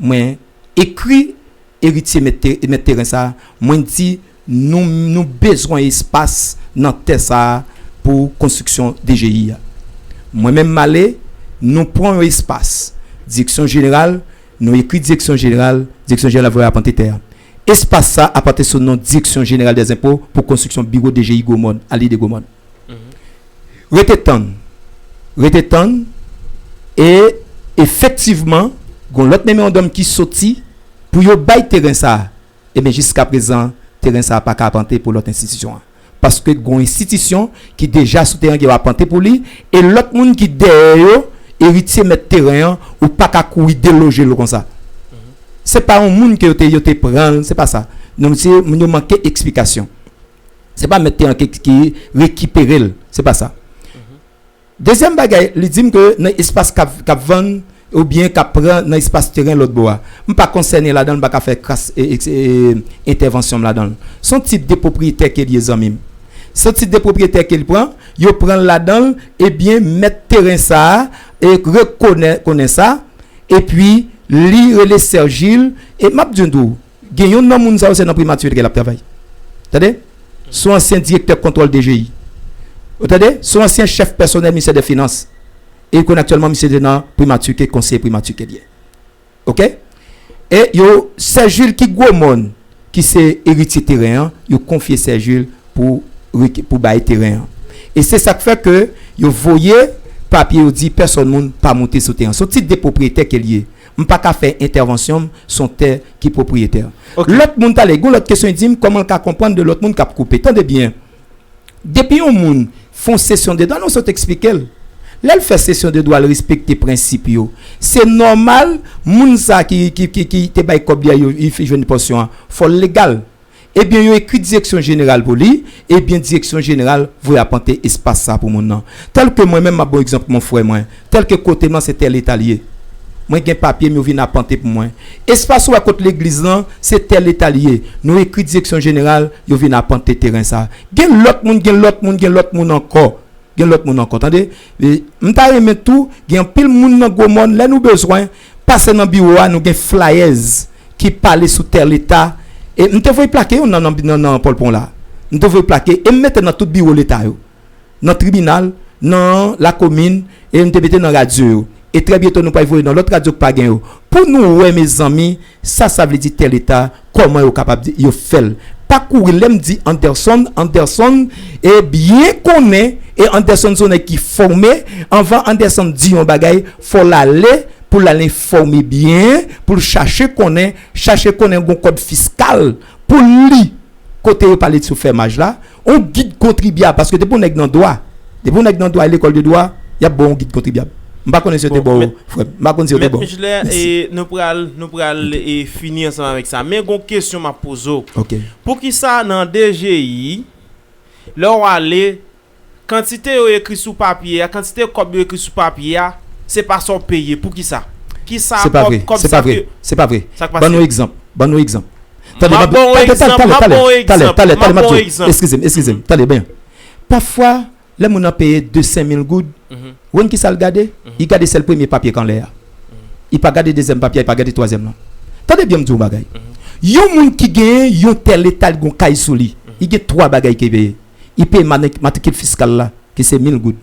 Mwen ekri eritye mèt te-, mèt teren sa a, mwen di nou, nou bezwen espas nan tè sa a pou konstriksyon D G I a. Mwen menm m ale, nou pran yon espas. Direksyon jeneral, nou ekri direksyon jeneral, direksyon jeneral voye apante tè a. Espas sa a apante sou non direksyon jeneral dèzenpo pou konstriksyon biwo D G I Gwomòn, Alide Gwomòn. Rete tann. Rete tann. E efektivman, gon lòt memorandòm ki soti pou yo bay teren sa a. Ebyen, jiskaprezan, teren sa a pa ka apante pou lòt enstitisyon an. Paske gon enstitisyon ki deja sou teren an ki ap apante pou li, e lòt moun ki dèyè yo, eritye mèt teren an, ou pa ka kouri deloje l konsa. Se pa yon moun ke yo te, yo te pran l, se pa sa. Non, se moun yo manke eksplikasyon. Se pa mèt teren ki, ki rekipere l. Se pa sa. Dezyèm bagay, li di m ke nan espas k ap, k ap vann oubyen k ap pran nan espas teren lòt bò a. M pa konsène ladan l, m pa ka fè kras, e, e, e, entèvansyon m ladan l. Se yon tit de pwopriyetè ke l ye, zanmi m. Se yon tit de pwopriyetè ke l pran, yo pran l ladan l, ebyen, mèt teren sa a, e, rekonè-, konnen sa, epi li rele Sergile, e m ap di w tou, gen youn nan moun sa yo se nan primati ke l ap travay. Tande? Se yon ansyen direktè kontwòl D G I. Ou tande? Se yon ansyen chèf pèsonèl ministè dè finans. E li konn aktyèlman misye te nan primati ke konseye primati ke l ye. Ok? E yo, Sergile ki Gwomòn, ki se eritye teren an, yo konfye Sergile pou, pou bay teren an. E se sa k fè ke yo voye papye yo di pèsòn moun pa moute sou tè an. Se yon tit de pwopriyetè ke l ye. M pa ka fè entèvansyon m sou yon tè ki pwopriyetè. Ok. Lòt moun talè, gon lòt kesyon, li di m kòman l ka konprann de lòt moun k ap koupe. Tande byen. Depi yon moun fè yon sesyon de dwa, nou sot eksplike l. Lè l fè sesyon de dwa, l respekte prensip yo. Se nòmal, moun sa ki, ki, ki, ki te bay kòb li a, yo, li jwenn pòsyon an, fò l legal. Ebyen, yo ekri direksyon jeneral pou li, ebyen, direksyon jeneral voye apante espas sa pou moun nan. Tèlke mwen menm, m ap ba w egzanp, mon frè mwen, tèlke kote m lan se tè leta l ye. Mwen gen papye m, yo vin apante pou mwen. Espas ou wè kot legliz lan, se tè leta l ye. Nou ekri direksyon jeneral, yo vin apante teren sa. Gen lòt moun, gen lòt moun, gen lòt moun ankò. Gen lòt moun ankò, tande. E, m ta renmen tou, gen anpil moun nan Gwo Mòn, lè nou bezwen, pase nan biwo a, nou gen flyers ki pale sou tè leta. E m te voye plake youn nan, nan, nan, nan Pòlpon la. M te voye plake, e m mete nan tout biwo leta yo. Nan tribinal, nan lakomin, e m te mete nan radyo yo. E trè byento nou pral voye nan lòt radyo k pa gen yo. Pou nou wè, mezanmi, sa sa vle di tè leta, kòman yo kapab di, yo fè l. Pa kouri, lè m di Anderson, Anderson, e byen konnen, e Anderson se yon nèg ki fòme, anvan Anderson di yon bagay, fò l ale, pou l al enfòme byen, pou l chache konnen, chache konnen gon kòd fiskal, pou l li kote yo pale sou fèmaj la, yon gid kontribyab, paske depi yon nèg nan dwa, depi yon nèg nan dwa, e lekòl de dwa, y ap ba w yon gid kontribyab. M pa konnen si yo te ba w, frè m. M pa konnen si yo te ba w. Mèt Michelet, e, nou pral, nou pral e, fini ansanm avèk sa. Men gon kesyon m ap poze w. Ok. Poukisa nan D G I, lè w ale, kantite yo ekri sou papye a, kantite kòb yo ekri sou papye a, se pa sa w peye? Poukisa? Kisa Se pa kòb, vre. kòb Se sa pa vre. ke, Se pa vre. Sa k pase? Ban nou egzanp. Ban nou egzanp. M ap ba w egzanp, m ap ba w egzanp, m ap ba w egzanp. Eskize m, eskize m. Tande byen. Pafwa, lè moun nan peye de senk mil goud, ou konn ki sa l gade? Li gade sèl premye papye k anlè a. Li pa gade dezyèm papye a, li pa gade twazyèm lan. Tande byen m di w yon bagay. Yon moun ki genyen yon tè leta, li gen yon kay sou li, li gen twa bagay ki peye. Li peye mani-, matrikil fiskal la, ki se mil goud.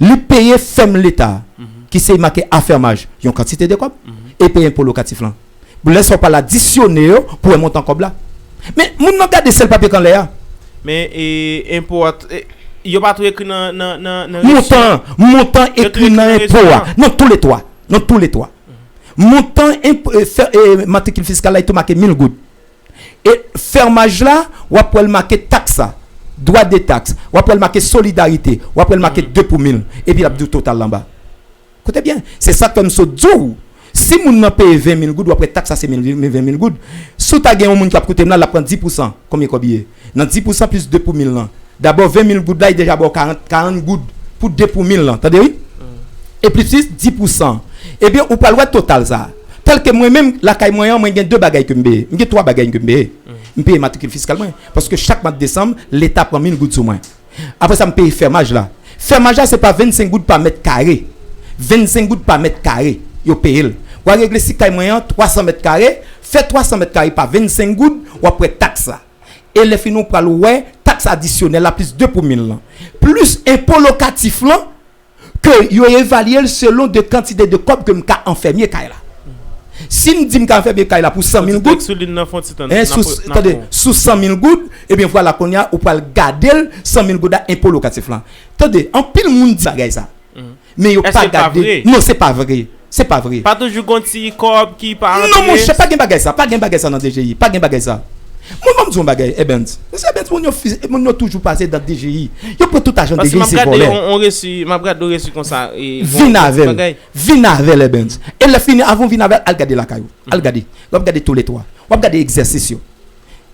Li peye fèm leta, ki se make afèmaj, yon kantite de kòb, e peye enpo lokatif lan. Lè sa w pral adisyone yo pou wè montan kòb la. Men, moun nan gade sèl papye k anlè a. Men, e, enpo a, e, yo pa tou ekri nan, nan, nan, nan Montan, montan Yo tou ekri ekri nan nan enpo a, rejister. Nan tou le twa. Nan tou le twa. Montan enpo, e, fè, e, matrikil fiskal la, li tou make mil goud. E fèmaj la, w ap wè l make taks la, dwa de taks, w ap wè l make solidarite, w ap wè l make de pou mil, epi l ap di w total la anba. Koute byen, se sa k fè m sot di w, si moun nan peye ven mil goud, w ap wè taks la se mil, ven mil goud. Si w ta gen yon moun k ap koute m la, l ap pran dis pousan, konbyen kòb li ye? Nan dis pousan plis de pou mil lan, dabò ven mil goud la, li deja ba w karant, karant goud pou de pou mil lan, tande wi? E plis plis dis pousan. Ebyen, ou pral wè total sa. Tèlke mwen menm, lakay mwen an, mwen gen de bagay ke m peye. M gen twa bagay ke m peye. M peye matrikil fiskal mwen. Paske chak mwa desanm, leta pran mil goud sou mwen. Apre sa, m peye fèmaj la. Fèmaj la, se pa vennsenk goud pa mèt kare. Vennsenk goud pa mèt kare, yo peye l. W a regle si kay mwen an, twa san mèt kare, fè twa san mèt kare pa vennsenk goud, w ap wè taks la. E lè fini, w pral wè taks adisyonèl la plis de pou mil lan. Plis enpo lokatif lan, ke yo evalye l selon de kantite de kòb ke m ka anfèmye kay la. Si m di m ka anfèmye kay la pou san mil goud, en, sou, tande, sou san mil goud, ebyen vwala kounye a, ou pral gade l, san mil goud la, enpo lokatif lan. Tande, anpil moun di bagay sa. Men yo pa gade. Non, se pa vre. Se pa vre. Pa toujou gon ti kòb ki pa antre. Non, monchè, pa gen bagay sa. Pa gen bagay sa nan D G I. Pa gen bagay sa. Mwen, ban m di yon bagay, Evans. Mesye Evans, moun yo, fi- moun yo toujou pase nan D G I. Yo pran tout ajan D G I, se vòlè. On resi, m ap gade yon resi konsa. Vin avè l. Vin avè l, Evans. E lè fini, avan w vin avè l, al gade lakay ou. Al gade. W ap gade tou le twa. W ap gade egzèsis yo.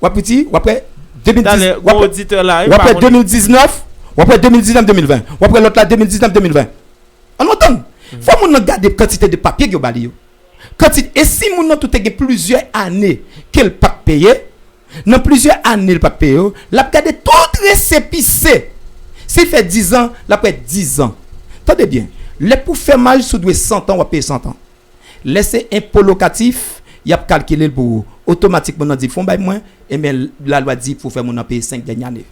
W ap piti, w ap wè de mil dis, w ap wè de mil diznèf, w ap wè de mil diznèf, de mil ven. W ap wè lòt la, de mil diznèf, de mil ven. Ann nou tann. Fò moun nan gade kantite de papye yo ba li yo. Kantite, e si moun nan tou te gen plizyè ane ke l pa t peye, nan plizyè ane l pa t peye yo, l ap gade tout resepise. Si l fè diz an, l ap wè diz an. Tande byen, lè pou fèmaj, si w dwe san tan, w ap peye san tan. Lè se enpo lokatif, y ap kalkile l pou ou. Otomatikman, nan di fon bay mwen, ebyen, lalwa di pou fè moun nan peye senk dènye ane.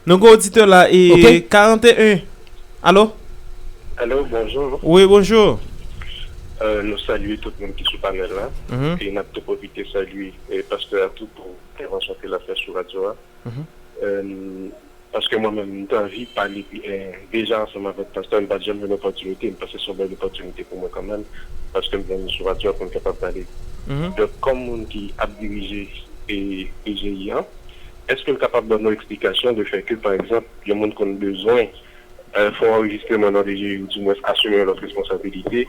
Nou gen oditè la, e karanteyen. Alo? Alo, bonjou. Wi, bonjou. Nou salye tout moun ki sou panèl la. E n ap tou pwofite salye pastè a tou pou entèvansyon ke l ap fè sou radyo a. Paske mwen menm, m t anvi pale deja ansanm avèk pastè, m pa t janm jwenn opòtinite. M panse se yon bèl opòtinite pou mwen kanmenm, paske m jwenn sou radyo a pou m kapab pale. Donk, kòm moun ki ap dirije e D G I an, èske l kapab ban nou eksplikasyon de fè ke, pa egzanp, yon moun konn bezwen fè yon anrejistreman nan D G I ou dimwens asime yon lòt responsabilite,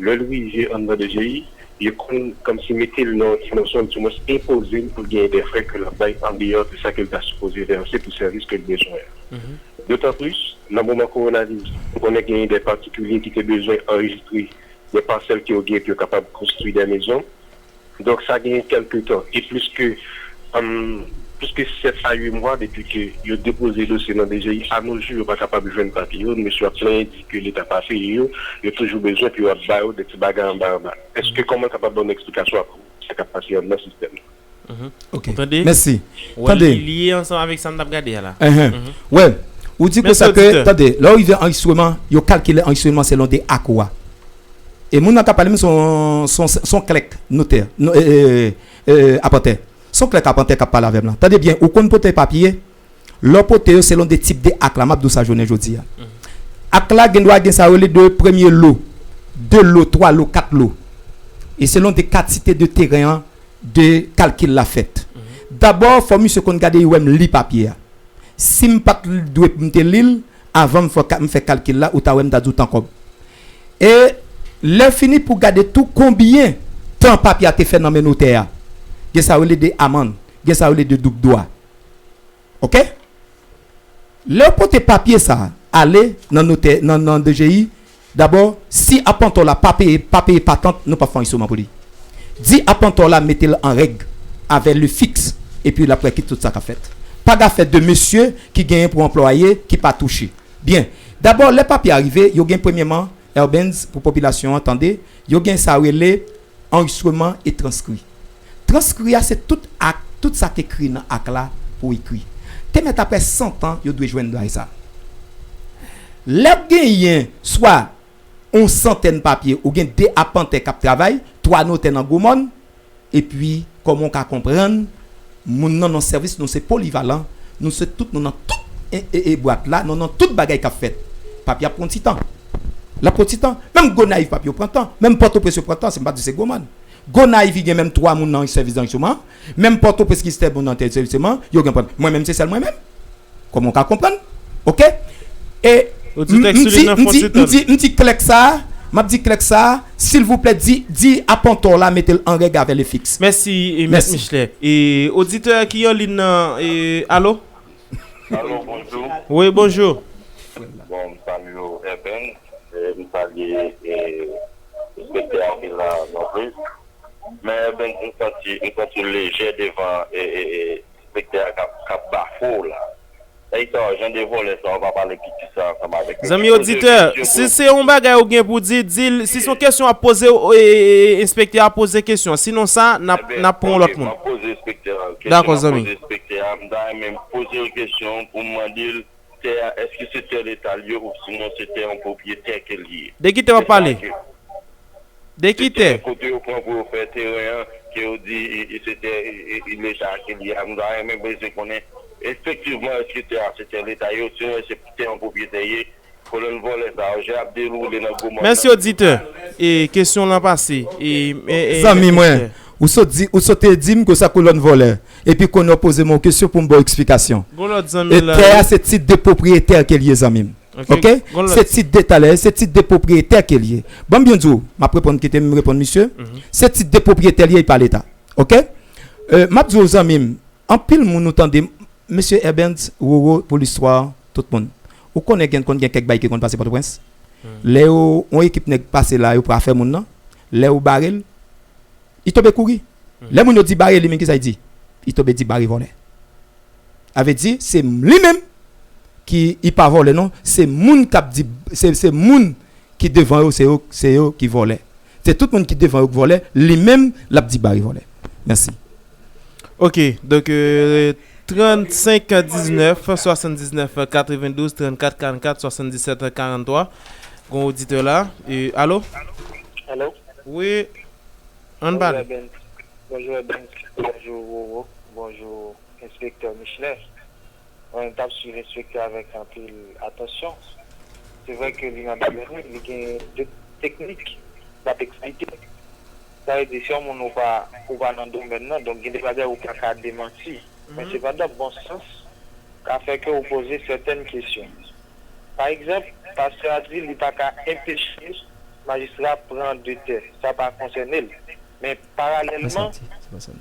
lè l rive anndan D G I, yo konn kòmsi mete l nan yon dimansyon, dimwens enpoze l pou l genyen de frè ke l ap bay andeyò de sa ke l ta sipoze vèse pou sèvis ke l bezwen an. Dotan plis, nan moman kowonaviris, nou konnen genyen de patikilye ki te bezwen anrejistre de pasèl ke yo gen pou yo kapab konstwi de mezon. Donk, sa gen kèlke tan. E plis ke, um, plis ke sèt a uit mwa depi ke yo depoze dosye nan D G I, a no jou, yo pa kapab jwenn papye yo. Mesye yo ap plenyen di ke Leta pa peye yo. Yo toujou bezwen pou yo ap ba yo de ti bagay anba anba. Èske, kòman w kapab ban nou eksplikasyon a sa k ap pase anndan sistèm nan? Ok. Mèsi. Tande. Li lye ansanm avèk sa n t ap gade a la. Wè, ou di konsa ke, tande, lè w rive anrejistreman, yo kalkile anrejistreman selon de ak ou a. E moun nan k ap pale m se yon, se yon, se yon klèk notè, apantè. Se yon klèk apantè k ap pale avè m lan. Tande byen, ou konn pote papye, lè w pote yo selon de tip de ak la, m ap di w sa jounen jodi a. Ak la gen dwa gen sa yo rele de premye lo, de lo, twa lo, kat lo. E selon de kantite de teren an, de kalkil la fèt. Dabò, fò misye konn gade, wè m li papye a. Si m pa t dwe pou m te li l, avan m fè, m fè kalkil la, ou ta wè m ta di w tan kòb. E lè fini pou gade tou konbyen tan papye a te fè nan men notè a. Gen sa yo rele de amann, gen sa yo rele de doub dwa. Oke? Lè w pote papye sa a ale nan notè, nan, nan D G I, dabò, si apantò la pa peye, pa peye patant, nou p ap fè anrejistreman pou li. Di apantò la mete l an règ avè le fiks, epi l ap wè ki tout sa k ap fèt. Pa gen afè de mesye ki genyen pou anplwaye ki pa touche. Byen, dabò, lè papye a rive, yo gen premyèman, Erbenz, pou popilasyon an tande, yo gen sa yo rele anrejistreman e transkri. Transkri a se tout ak, tout sa k ekri nan ak la pou ekri. Te mèt apre san tan yo dwe jwenn bagay sa. Lè w genyen swa yon santèn papye, ou gen de apantè k ap travay, twa notè nan Gwomòn, epi kòman w ka konprann, moun nan nan sèvis nou se polivalan, nou se tout, nou nan tout e, e, e bwat la, nou nan tout bagay k ap fèt. Papye ap pran ti tan. L ap pran ti tan. Menm Gonayiv papye yo pran tan. Menm Pòtoprens yo pran tan, se m pa di se Gwomòn. Gonayiv i gen menm twa moun nan sèvis anrejistreman. Menm Pòtoprens ki sèvis moun nan sèvis anrejistreman, yo gen pran. Mwen menm se sèl mwen menm. Kòman w ka konprann? Oke? E m di, m di, m di klèk sa a, m ap di klèk sa a, silvouplè, di, di apantò la mete l an règ avè le fiks. Mèsi, Mèt Michelet. E oditè ki an liy nan, e, alo? Alo, bonjou. Wi, bonjou. Bon, m salye w, Eben. E, m salye, e, enspektè a ki la nan plis. Men, Eben, m santi, m santi w lejè devan, e, e, e, enspektè a k ap, k ap bafwe w la. Nèg sa yo, jan de vòlè sa yo, pa pale piti sa ansanm avèk yo. Zanmi oditè, si se yon bagay ou gen pou di, di l. Si se yon kesyon w ap poze, e, e, e, enspektè a poze kesyon. Sinon sa, n ap, n ap pran yon lòt moun. M ap poze enspektè a kesyon. Dakò, zanmi. M ap poze enspektè a, m ta renmen poze l kesyon pou m mande l, tè a, èske se tè leta l ye oubsinon se tè yon pwopriyetè ke l ye? De ki tè w ap pale? De ki tè? Kote yo pran pou yo fè teren an, ke yo di e, e se tè e, e, e leta ke l ye a. M ta renmen bezwen konnen efektivman èske tè a se tè leta ye, sinon se tè yon pwopriyetè ye. Kolòn vòlè sa yo, jan y ap dewoule nan gwo mòn nan. Mèsi oditè. E kesyon lan pase. E, e, e, Zanmi mwen, ou sot di, ou sote di m ke w se kolòn vòlè. Epi kounye a w poze m yon kesyon pou m ba w eksplikasyon. Gon lòt zanmi la. E tè a se tit de pwopriyetè ke l ye, zanmi m. Oke? Se tit de talè, se tit de pwopriyetè ke l ye. Ban m byen di w, m ap reponn, kite m reponn misye. Se tit de pwopriyetè l ye, e pa leta. Oke? E, m ap di w, zanmi m, anpil moun ou tande, mesye Erbenz, Roro, pou listwa, tout moun. Ou konnen gen, konn gen kèk bagay ki konn pase Pòtoprens. Lè yo, yon ekip nèg pase la, yo pral fè moun nan, lè yo bare l, li tonbe kouri. Lè moun yo di bare li, men kisa li di? Li tonbe di bare vòlè. Sa vle di, se li menm ki, li pa vòlè non, se moun k ap di, se, se moun ki devan yo, se yo, se yo ki vòlè. Se tout moun ki devan yo k vòlè, li menm, l ap di bare vòlè. Mèsi. Ok, donk, euh, trannsenk diznèf swasanndiznèf katrevendouz, trannkat karannkat swasanndisèt karanntwa. Gon oditè la. E, alo? Alo? Wi. Ann pale. Bonjou, Eben. Bonjou, Eben. Bonjou, Roro. Bonjou, enspektè Michelet. Mwen t ap swiv enspektè avèk anpil atansyon. Se vre ke li nan domèn li, li gen de teknik l ap eksplike. Sa vle di, si yon moun ou pa, ou pa nan domèn nan, donk gen de bagay ou pa ka demanti. Men sepandan, bon sans ka fè ke ou poze sètèn kesyon. Pa egzanp, pastè a di li pa ka enpeche majistra pran de tè. Sa pa konsène l. Men paralèlman,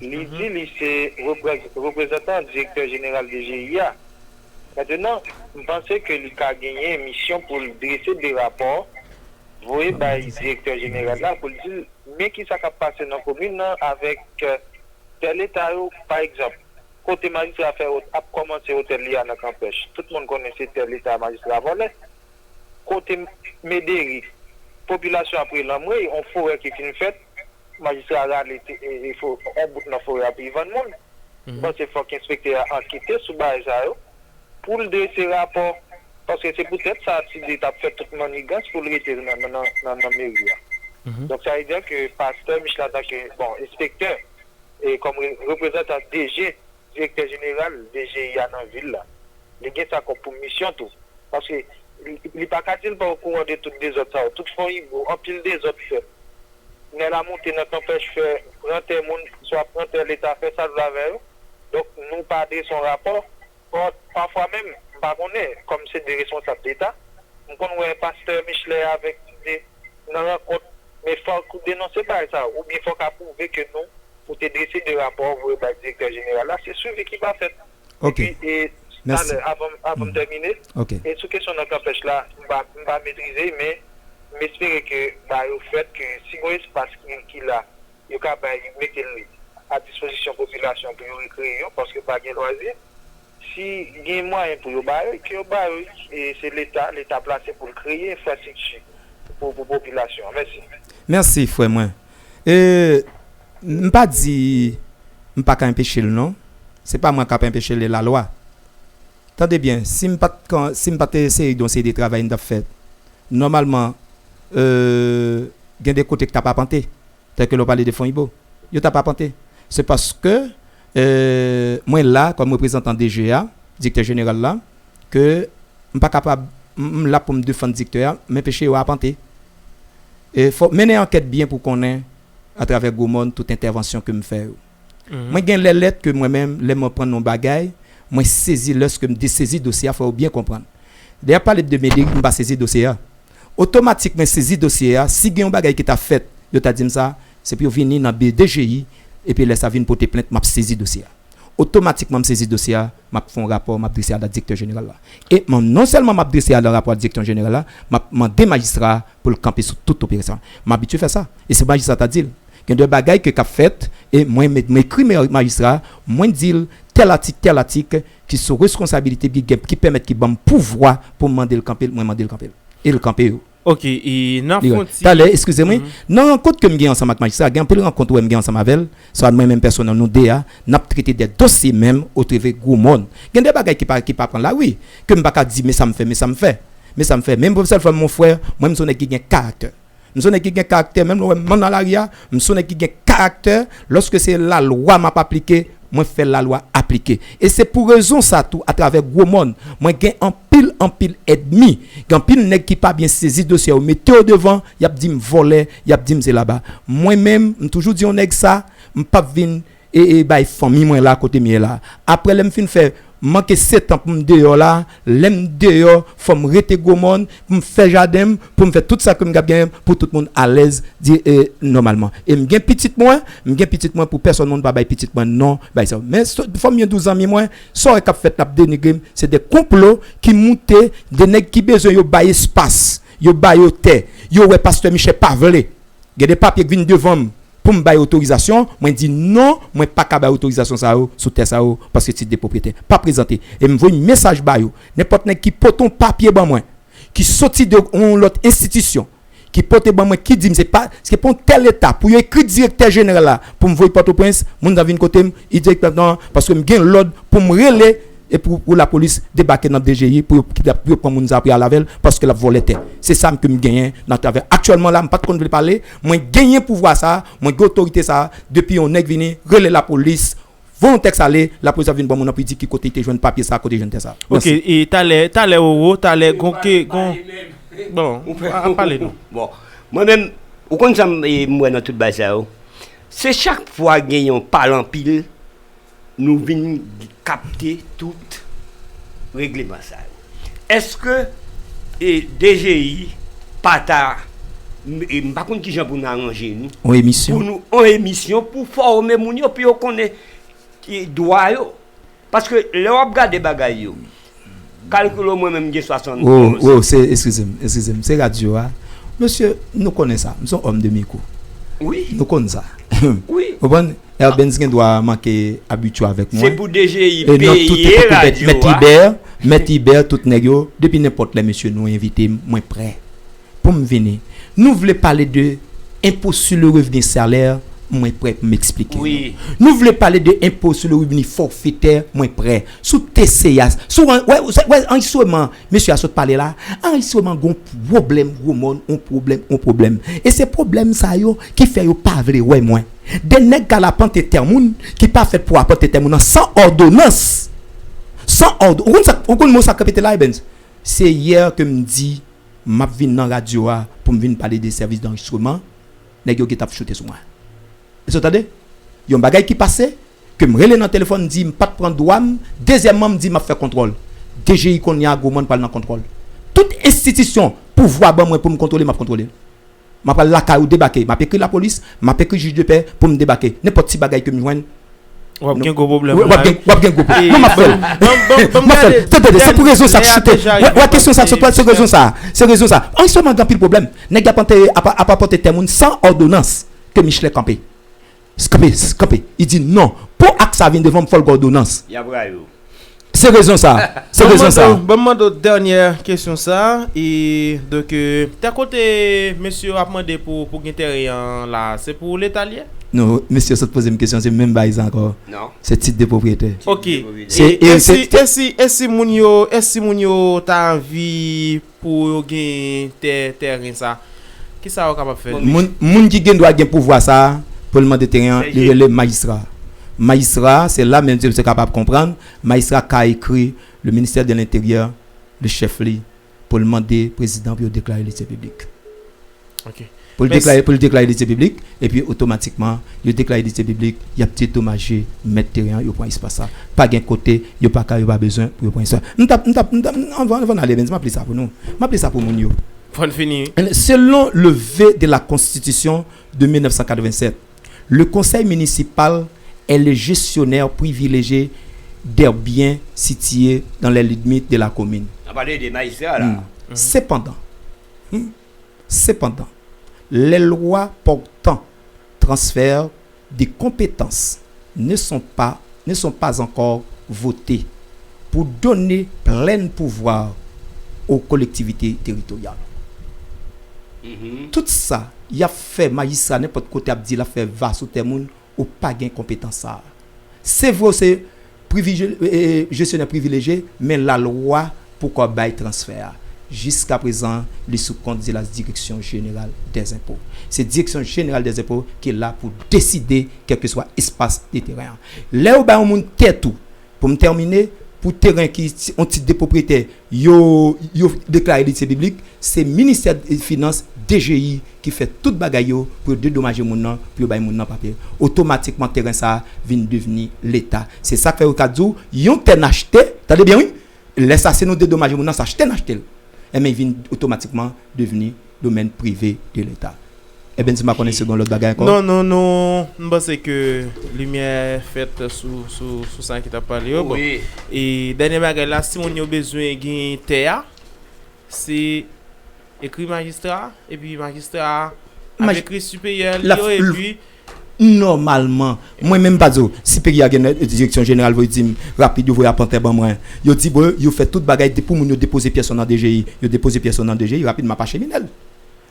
li di li se reprez- reprezantan direktè jeneral D G I a. Mentnan, m panse ke li ka genyen misyon pou l drese de rapò, voye bay direktè jeneral la pou l di l men kisa k ap pase nan komin nan avèk tè leta yo, pa egzanp, kote majistra fè ot- ap kòmanse otèl li a nan Kanpèch. Tout moun konnen se tè leta majistra vòlè. Kote Mederi, popilasyon ap rele anmwey, on forè ki fin fèt, majistra rale te- e- e fo- on bout nan forè a pou l vann moun. M panse fòk enspektè a ankete sou bagay sa yo, pou l drese rapò, paske se poutèt sa Ti D t ap fè tout mannigans pou l rete nan, nan, nan, nan, nan meri a. Donk, sa vle di ke pastè Michel antanke, bon, enspektè, e kòm re- reprezantan D G, direktè jeneral D G I a nan vil la, li gen sa kòm pou misyon tou. Paske li, li pa ka di l pa okouran de tout dezòd sa yo. Tout Fongibo, anpil dezòd fèt. Nèg la monte nan Kanpèch fè pran tè moun, swa pran tè leta, fè sa l vle avè yo. Donk, nou pa adrese yon rapò. Bon, pafwa menm, m pa konnen, kòm se de responsab leta, m konn wè pastè Michelet avèk Ti D nan rankont, men fòk ou denonse bagay sa yo, oubyen fòk apwouve ke nou, ou te drese de rapò, voye bay direktè jeneral la, se swivi ki pa fèt. Ok. Epi, e, talè, avan, avan m tèmine, e sou kesyon nan Kanpèch la, m pa, m pa metrize, men m espere ke bagay yo fèt, ke si gon espas ki, ki la, yo ka bay, mete l a dispozisyon popilasyon pou yo rekreye yo, paske pa gen lwazi. Si gen mwayen pou yo ba yo, ke yo ba yo, e se Leta, Leta plase pou l kreye enfrastrikti pou, pou popilasyon an. Mèsi. Mèsi, frè mwen. E, m pa di m pa ka enpeche l, non. Se pa mwen k ap enpeche l, e lalwa. Tande byen, si m pa t, si m pa t seri de yon seri de travay m t ap fè, nòmalman, e, gen de kote k t ap apante. Tèlke lè w pale de Fongibo, yo t ap apante. Se paske, e, mwen la kòm reprezantan D G A, direktè jeneral la, ke m pa kapab, m, m la pou m defann direktè a, m enpeche yo apante. E fò mennen ankèt byen pou konnen, atravè Gwo Mòn, tout entèvansyon ke m fè yo. Mwen gen lè lèt ke mwen menm, lè mwen pran yon bagay, mwen sezi lèske m desezi dosye a, fò yo byen konprann. Lè y ap pale de Mederi, m pa sezi dosye a. Otomatik mwen sezi dosye a, si gen yon bagay ki ta fèt, yo ta di m sa, se pou yo vini nan B D G I, epi lè sa vin pote plent, m ap sezi dosye a. Otomatikman m sezi dosye a, m ap fè yon rapò, m ap drese a la direktè jeneral la. E m, non sèlman m ap drese a la rapò a direktè jeneral la, m ap mande majistra a pou l kanpe sou tout operasyon. M abitye fè sa. E se majistra ta di l. Gen de bagay ke k ap fèt, e mwen, mwen ekri majistra a, mwen di l tèl atik, tèl atik, ki sou reskonsabilite, ki gen, ki pèmèt, ki ban m pouvwa pou m mande l kanpe l, mwen mande l kanpe l. E l kanpe yo. Ok, e n ap fè yon ti... Talè, eskize mwen, nan rankont ke m gen ansanm ak majistra, gen anpil rankont wè m gen ansanm avè l, swa mwen menm pèsonèl nou de a, n ap trete de dosye menm otreve Gwo Mòn. Gen de bagay ki pa, ki pa pran lari, ke m pa ka di, men sa m fè, men sa m fè. Men sa m fè. Men m pwofesè l fè m, mon frè, mwen m se yon nèg ki gen karaktè. M se yon nèg ki gen karaktè, menm lè w wè m nan lari a, m se yon nèg ki gen karaktè, lòske se lalwa m ap aplike, mwen fè lalwa aplike. E se pou rezon sa tou, atravè Gwo Mòn, mwen gen anpil, anpil ènmi, gen anpil nèg ki pa byen sezi dosye yo, mete yo devan, y ap di m vòlè, y ap di m se laba. Mwen menm, m toujou di yon nèg sa, m p ap vin e, e bay fanmi mwen la kote m ye la. Apre lè m fin fè manke sèt an pou m deyò la, lè m deyò, fò m rete Gwo Mòn, pou m fè jaden m, pou m fè tout sa ke m ap genyen, pou tout moun alèz, di, e, nòmalman. E m gen pitit mwen, m gen pitit mwen pou pèsòn moun pa bay pitit mwen non, bay sa. Men so- fò m byen di w zanmi mwen, sa w wè k ap fèt la ap denigre m, se de konplo ki moute, de nèg ki bezwen yo bay espas, yo ba yo tè, yo wè pastè Michel pa vle. Gen de papye k vin devan m pou m bay otorizasyon, mwen di non, mwen pa ka bay otorizasyon sa yo sou tè sa yo, paske tit de pwopriyetè pa prezante. E m voye mesaj ba yo. Nenpòt nèg ki pote yon papye ban mwen, ki soti de yon lòt enstitisyon, ki pote ban mwen, ki di m se pa, se pa yon tèl eta pou yo ekri direktè jeneral la pou m voye Pòtoprens, moun nan vin kote m, e direktèman, paske m gen lòd pou m rele e pou, pou lapolis debake nan D G I pou yo, pou yo pran moun sa pou y al avè l, paske l ap vòlè tè. Se sa m ke m genyen nan travè. Aktyèlman la, m pa t konn vle pale, mwen genyen pouvwa sa, mwen gen otorite sa, depi yon nèg vini, rele lapolis, Voye yon tèks ale, lapolis ap vin pran moun nan pou li di ki kote li te jwenn papye sa, kote li jwenn tè sa. Ok, e talè, talè Roro, talè gon ke gon. Bon, a pale non. Bon, mwen menm, ou konn sa m wè nan tout bagay sa yo. Se chak fwa gen yon pale anpil, nou vin kapte tout regleman sa yo. Èske e, D G I pa ta e, m pa konn kijan pou nou aranje nou. On emisyon. Pou nou on emisyon pou fòme moun yo, pou yo konnen e, dwa yo. Paske lè w ap gade bagay yo, kalkile w mwen menm m gen swasann. Oh, oh, se, eskize m, eskize m, se radyo a. Mesye, nou konnen sa, m se yon òm de mikwo. Wi. Nou konn sa. Wi. Ou konprann? Erbenz gen dwa manke abitye avèk mwen. Se pou D G I peye radyo a. Mèt Ibè, Mèt Ibè, tout nèg yo, depi nenpòt lè mesye nou envite m, mwen prè pou m vini. Nou vle pale de enpo sou le revni salè, mwen prè pou m eksplike nou. Nou vle pale de enpo sou le revni fòfetè, mwen prè. Sou T C A, sou an- wè, wè, wè anrejistreman mesye a sot pale la, anrejistreman gon pwoblèm gwo mòn, on pwoblèm, on pwoblèm. E se pwoblèm sa yo ki fè yo pa vle wè mwen. De nèg k al apante tè moun ki pa fèt pou apante tè moun nan san òdonans. San òd ou konn sa, ou konn mo sa k repete la, Ebens? Se yè ke m di m ap vin nan radyo a pou m vin pale de sèvis danrejistreman, nèg yo gentan ap choute sou mwen. Èske w tande? Yon bagay ki pase, ke m rele nan telefòn, m di m pa t pran dwa m, dezyèmman, m di m ap fè kontwòl. D G I kounye a gwo mòn pral nan kontwòl. Tout enstitisyon pouvwa ban mwen pou m kontwole, m ap kontwole. M ap pral lakay ou debake. M ap ekri lapolis, m ap ekri jij de pè pou m debake. Nenpòt ti bagay ke m jwenn, W ap gen gwo pwoblèm la wi. W ap gen gwo pwoblèm. Non, m ap fè l. M ap fè l. Tande, tande, se pou rezon sa k choute. Wè, wè kesyon sa k sot, se rezon sa. Se rezon sa. An sèlman gen anpil pwoblèm. Nèg ap antere, ap, ap apòte tè moun san òdonans ke Michelet kanpe. Kanpe, kanpe. Li di non. Pou ak sa vin devan m, fò l gen òdonans. Y ap rayi w. Se rezon sa. Se rezon sa. Ban m mande w dènyè kesyon sa. E, donk, e, ta kote mesye yo ap mande pou, pou gen teren an la, se pou leta l ye? Non, mesye yo sot poze m kesyon, se menm bagay sa ankò. Non. Se tit de pwopriyetè. Ok. E, e, si, e, si, e si moun yo, e si moun yo ta anvi pou yo gen tè, teren sa, kisa yo kapab fè? Moun, moun ki gen dwa gen pouvwa sa a pou l mande teren an, li rele majistra. Majistra, se la menm si misye kapab konprann, majistra ka ekri le ministère de l'Intérieur, le chèf li, pou l mande prezidan pou yo deklare li se piblik. Ok. Pou l deklare, pou l deklare li se piblik, epi otomatikman, yo deklare li se piblik, y ap dedomaje mèt teren an, yo pran espas sa. Pa gen kote, yo pa ka, yo pa bezwen pou yo pran espas. M t ap, m t ap, m t ap, anvan, anvan n ale, men m ap li sa pou nou. M ap li sa pou moun yo. Fò n fini. Selon le V de la Constitution de mil nèf san katrevennsèt, le conseil municipal est le gestionnaire privilégié des biens situés dans les limites de la commune. An pale de majistra la. Sepandan, sepandan, les lois portant transfert de compétences ne sont pas, ne sont pas encore votées pour donner plein pouvoir aux collectivités territoriales. Tout sa y ap fè majistra nenpòt kote ap di l ap fè va sou tè moun, ou pa gen konpetans sa a. Se vre w se privilejye, jesyonè privilejye, men lalwa poko bay transfè a. Jiskaprezan, li sou kont de la Direction Générale des Impôts. Se Direksyon Jeneral dèzenpo ki la pou deside kèlkeswa espas de teren an. Lè yo bay yon moun tè tou, pou m tèmine, pou teren ki yon tit de pwopriyete, yo, yo deklare li se piblik, se Ministè Finans, D G I, ki fè tout bagay yo pou yo dedomaje moun nan, pou yo bay moun nan papye. Otomatikman, teren sa a vin devni Leta. Se sa k fè yo ka di w, yon tè n achte, tande byen wi, lè sa se nou dedomaje moun nan, se achte n achte l. Enben, vin otomatikman devni domèn prive de Leta. Enben, si m pa konnen si gen lòt bagay ankò. Non, non, non, m panse ke limyè fèt sou, sou, sou sa ki t ap pale yo. Bon, e dènye bagay la, si moun yo bezwen gen tè a, se ekri majistra, epi majistra a ap ekri siperyè li yo, epi nòmalman, mwen menm pa di w, siperyè a gen direksyon jeneral voye di m rapid, yo voye apantè ban mwen. Yo di, bon, yo fè tout bagay pou moun yo depoze pyès yo nan D G I. Yo depoze pyès yo nan D G I, rapid, m ap achemine l.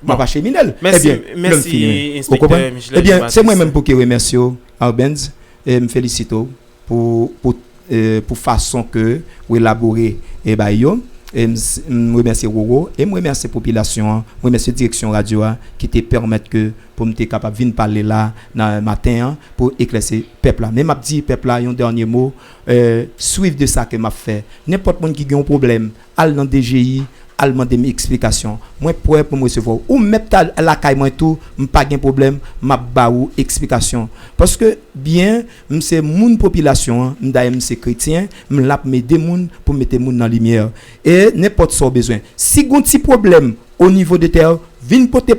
M ap achemine l. Ebyen, lè m fini, ou konprann? Ebyen, se mwen menm pou ki remèsye w, Arbenz, e m felisite w pou, pou, e, pou fason ke w elabore e bagay yo. E m s- m remèsye Roro e m remèsye popilasyon an, m remèsye direksyon radyo a ki te pèmèt ke pou m te kapab vin pale la nan maten an pou eklèsi pèp la. Men m ap di pèp la yon dènye mo, eh, swiv de sa ke m ap fè. Nenpòt moun ki gen yon pwoblèm, al nan D G I, al mande m eksplikasyon. Mwen prè pou m resevwa w. Ou mèt al lakay mwen tou, m pa gen pwoblèm, m ap ba ou eksplikasyon. Paske byen, m se moun popilasyon an, m dayè m se kretyen, m la pou m ede moun, pou m mete moun nan limyè. E nenpòt sa w bezwen. Si gon ti pwoblèm o nivo de tè, vin pote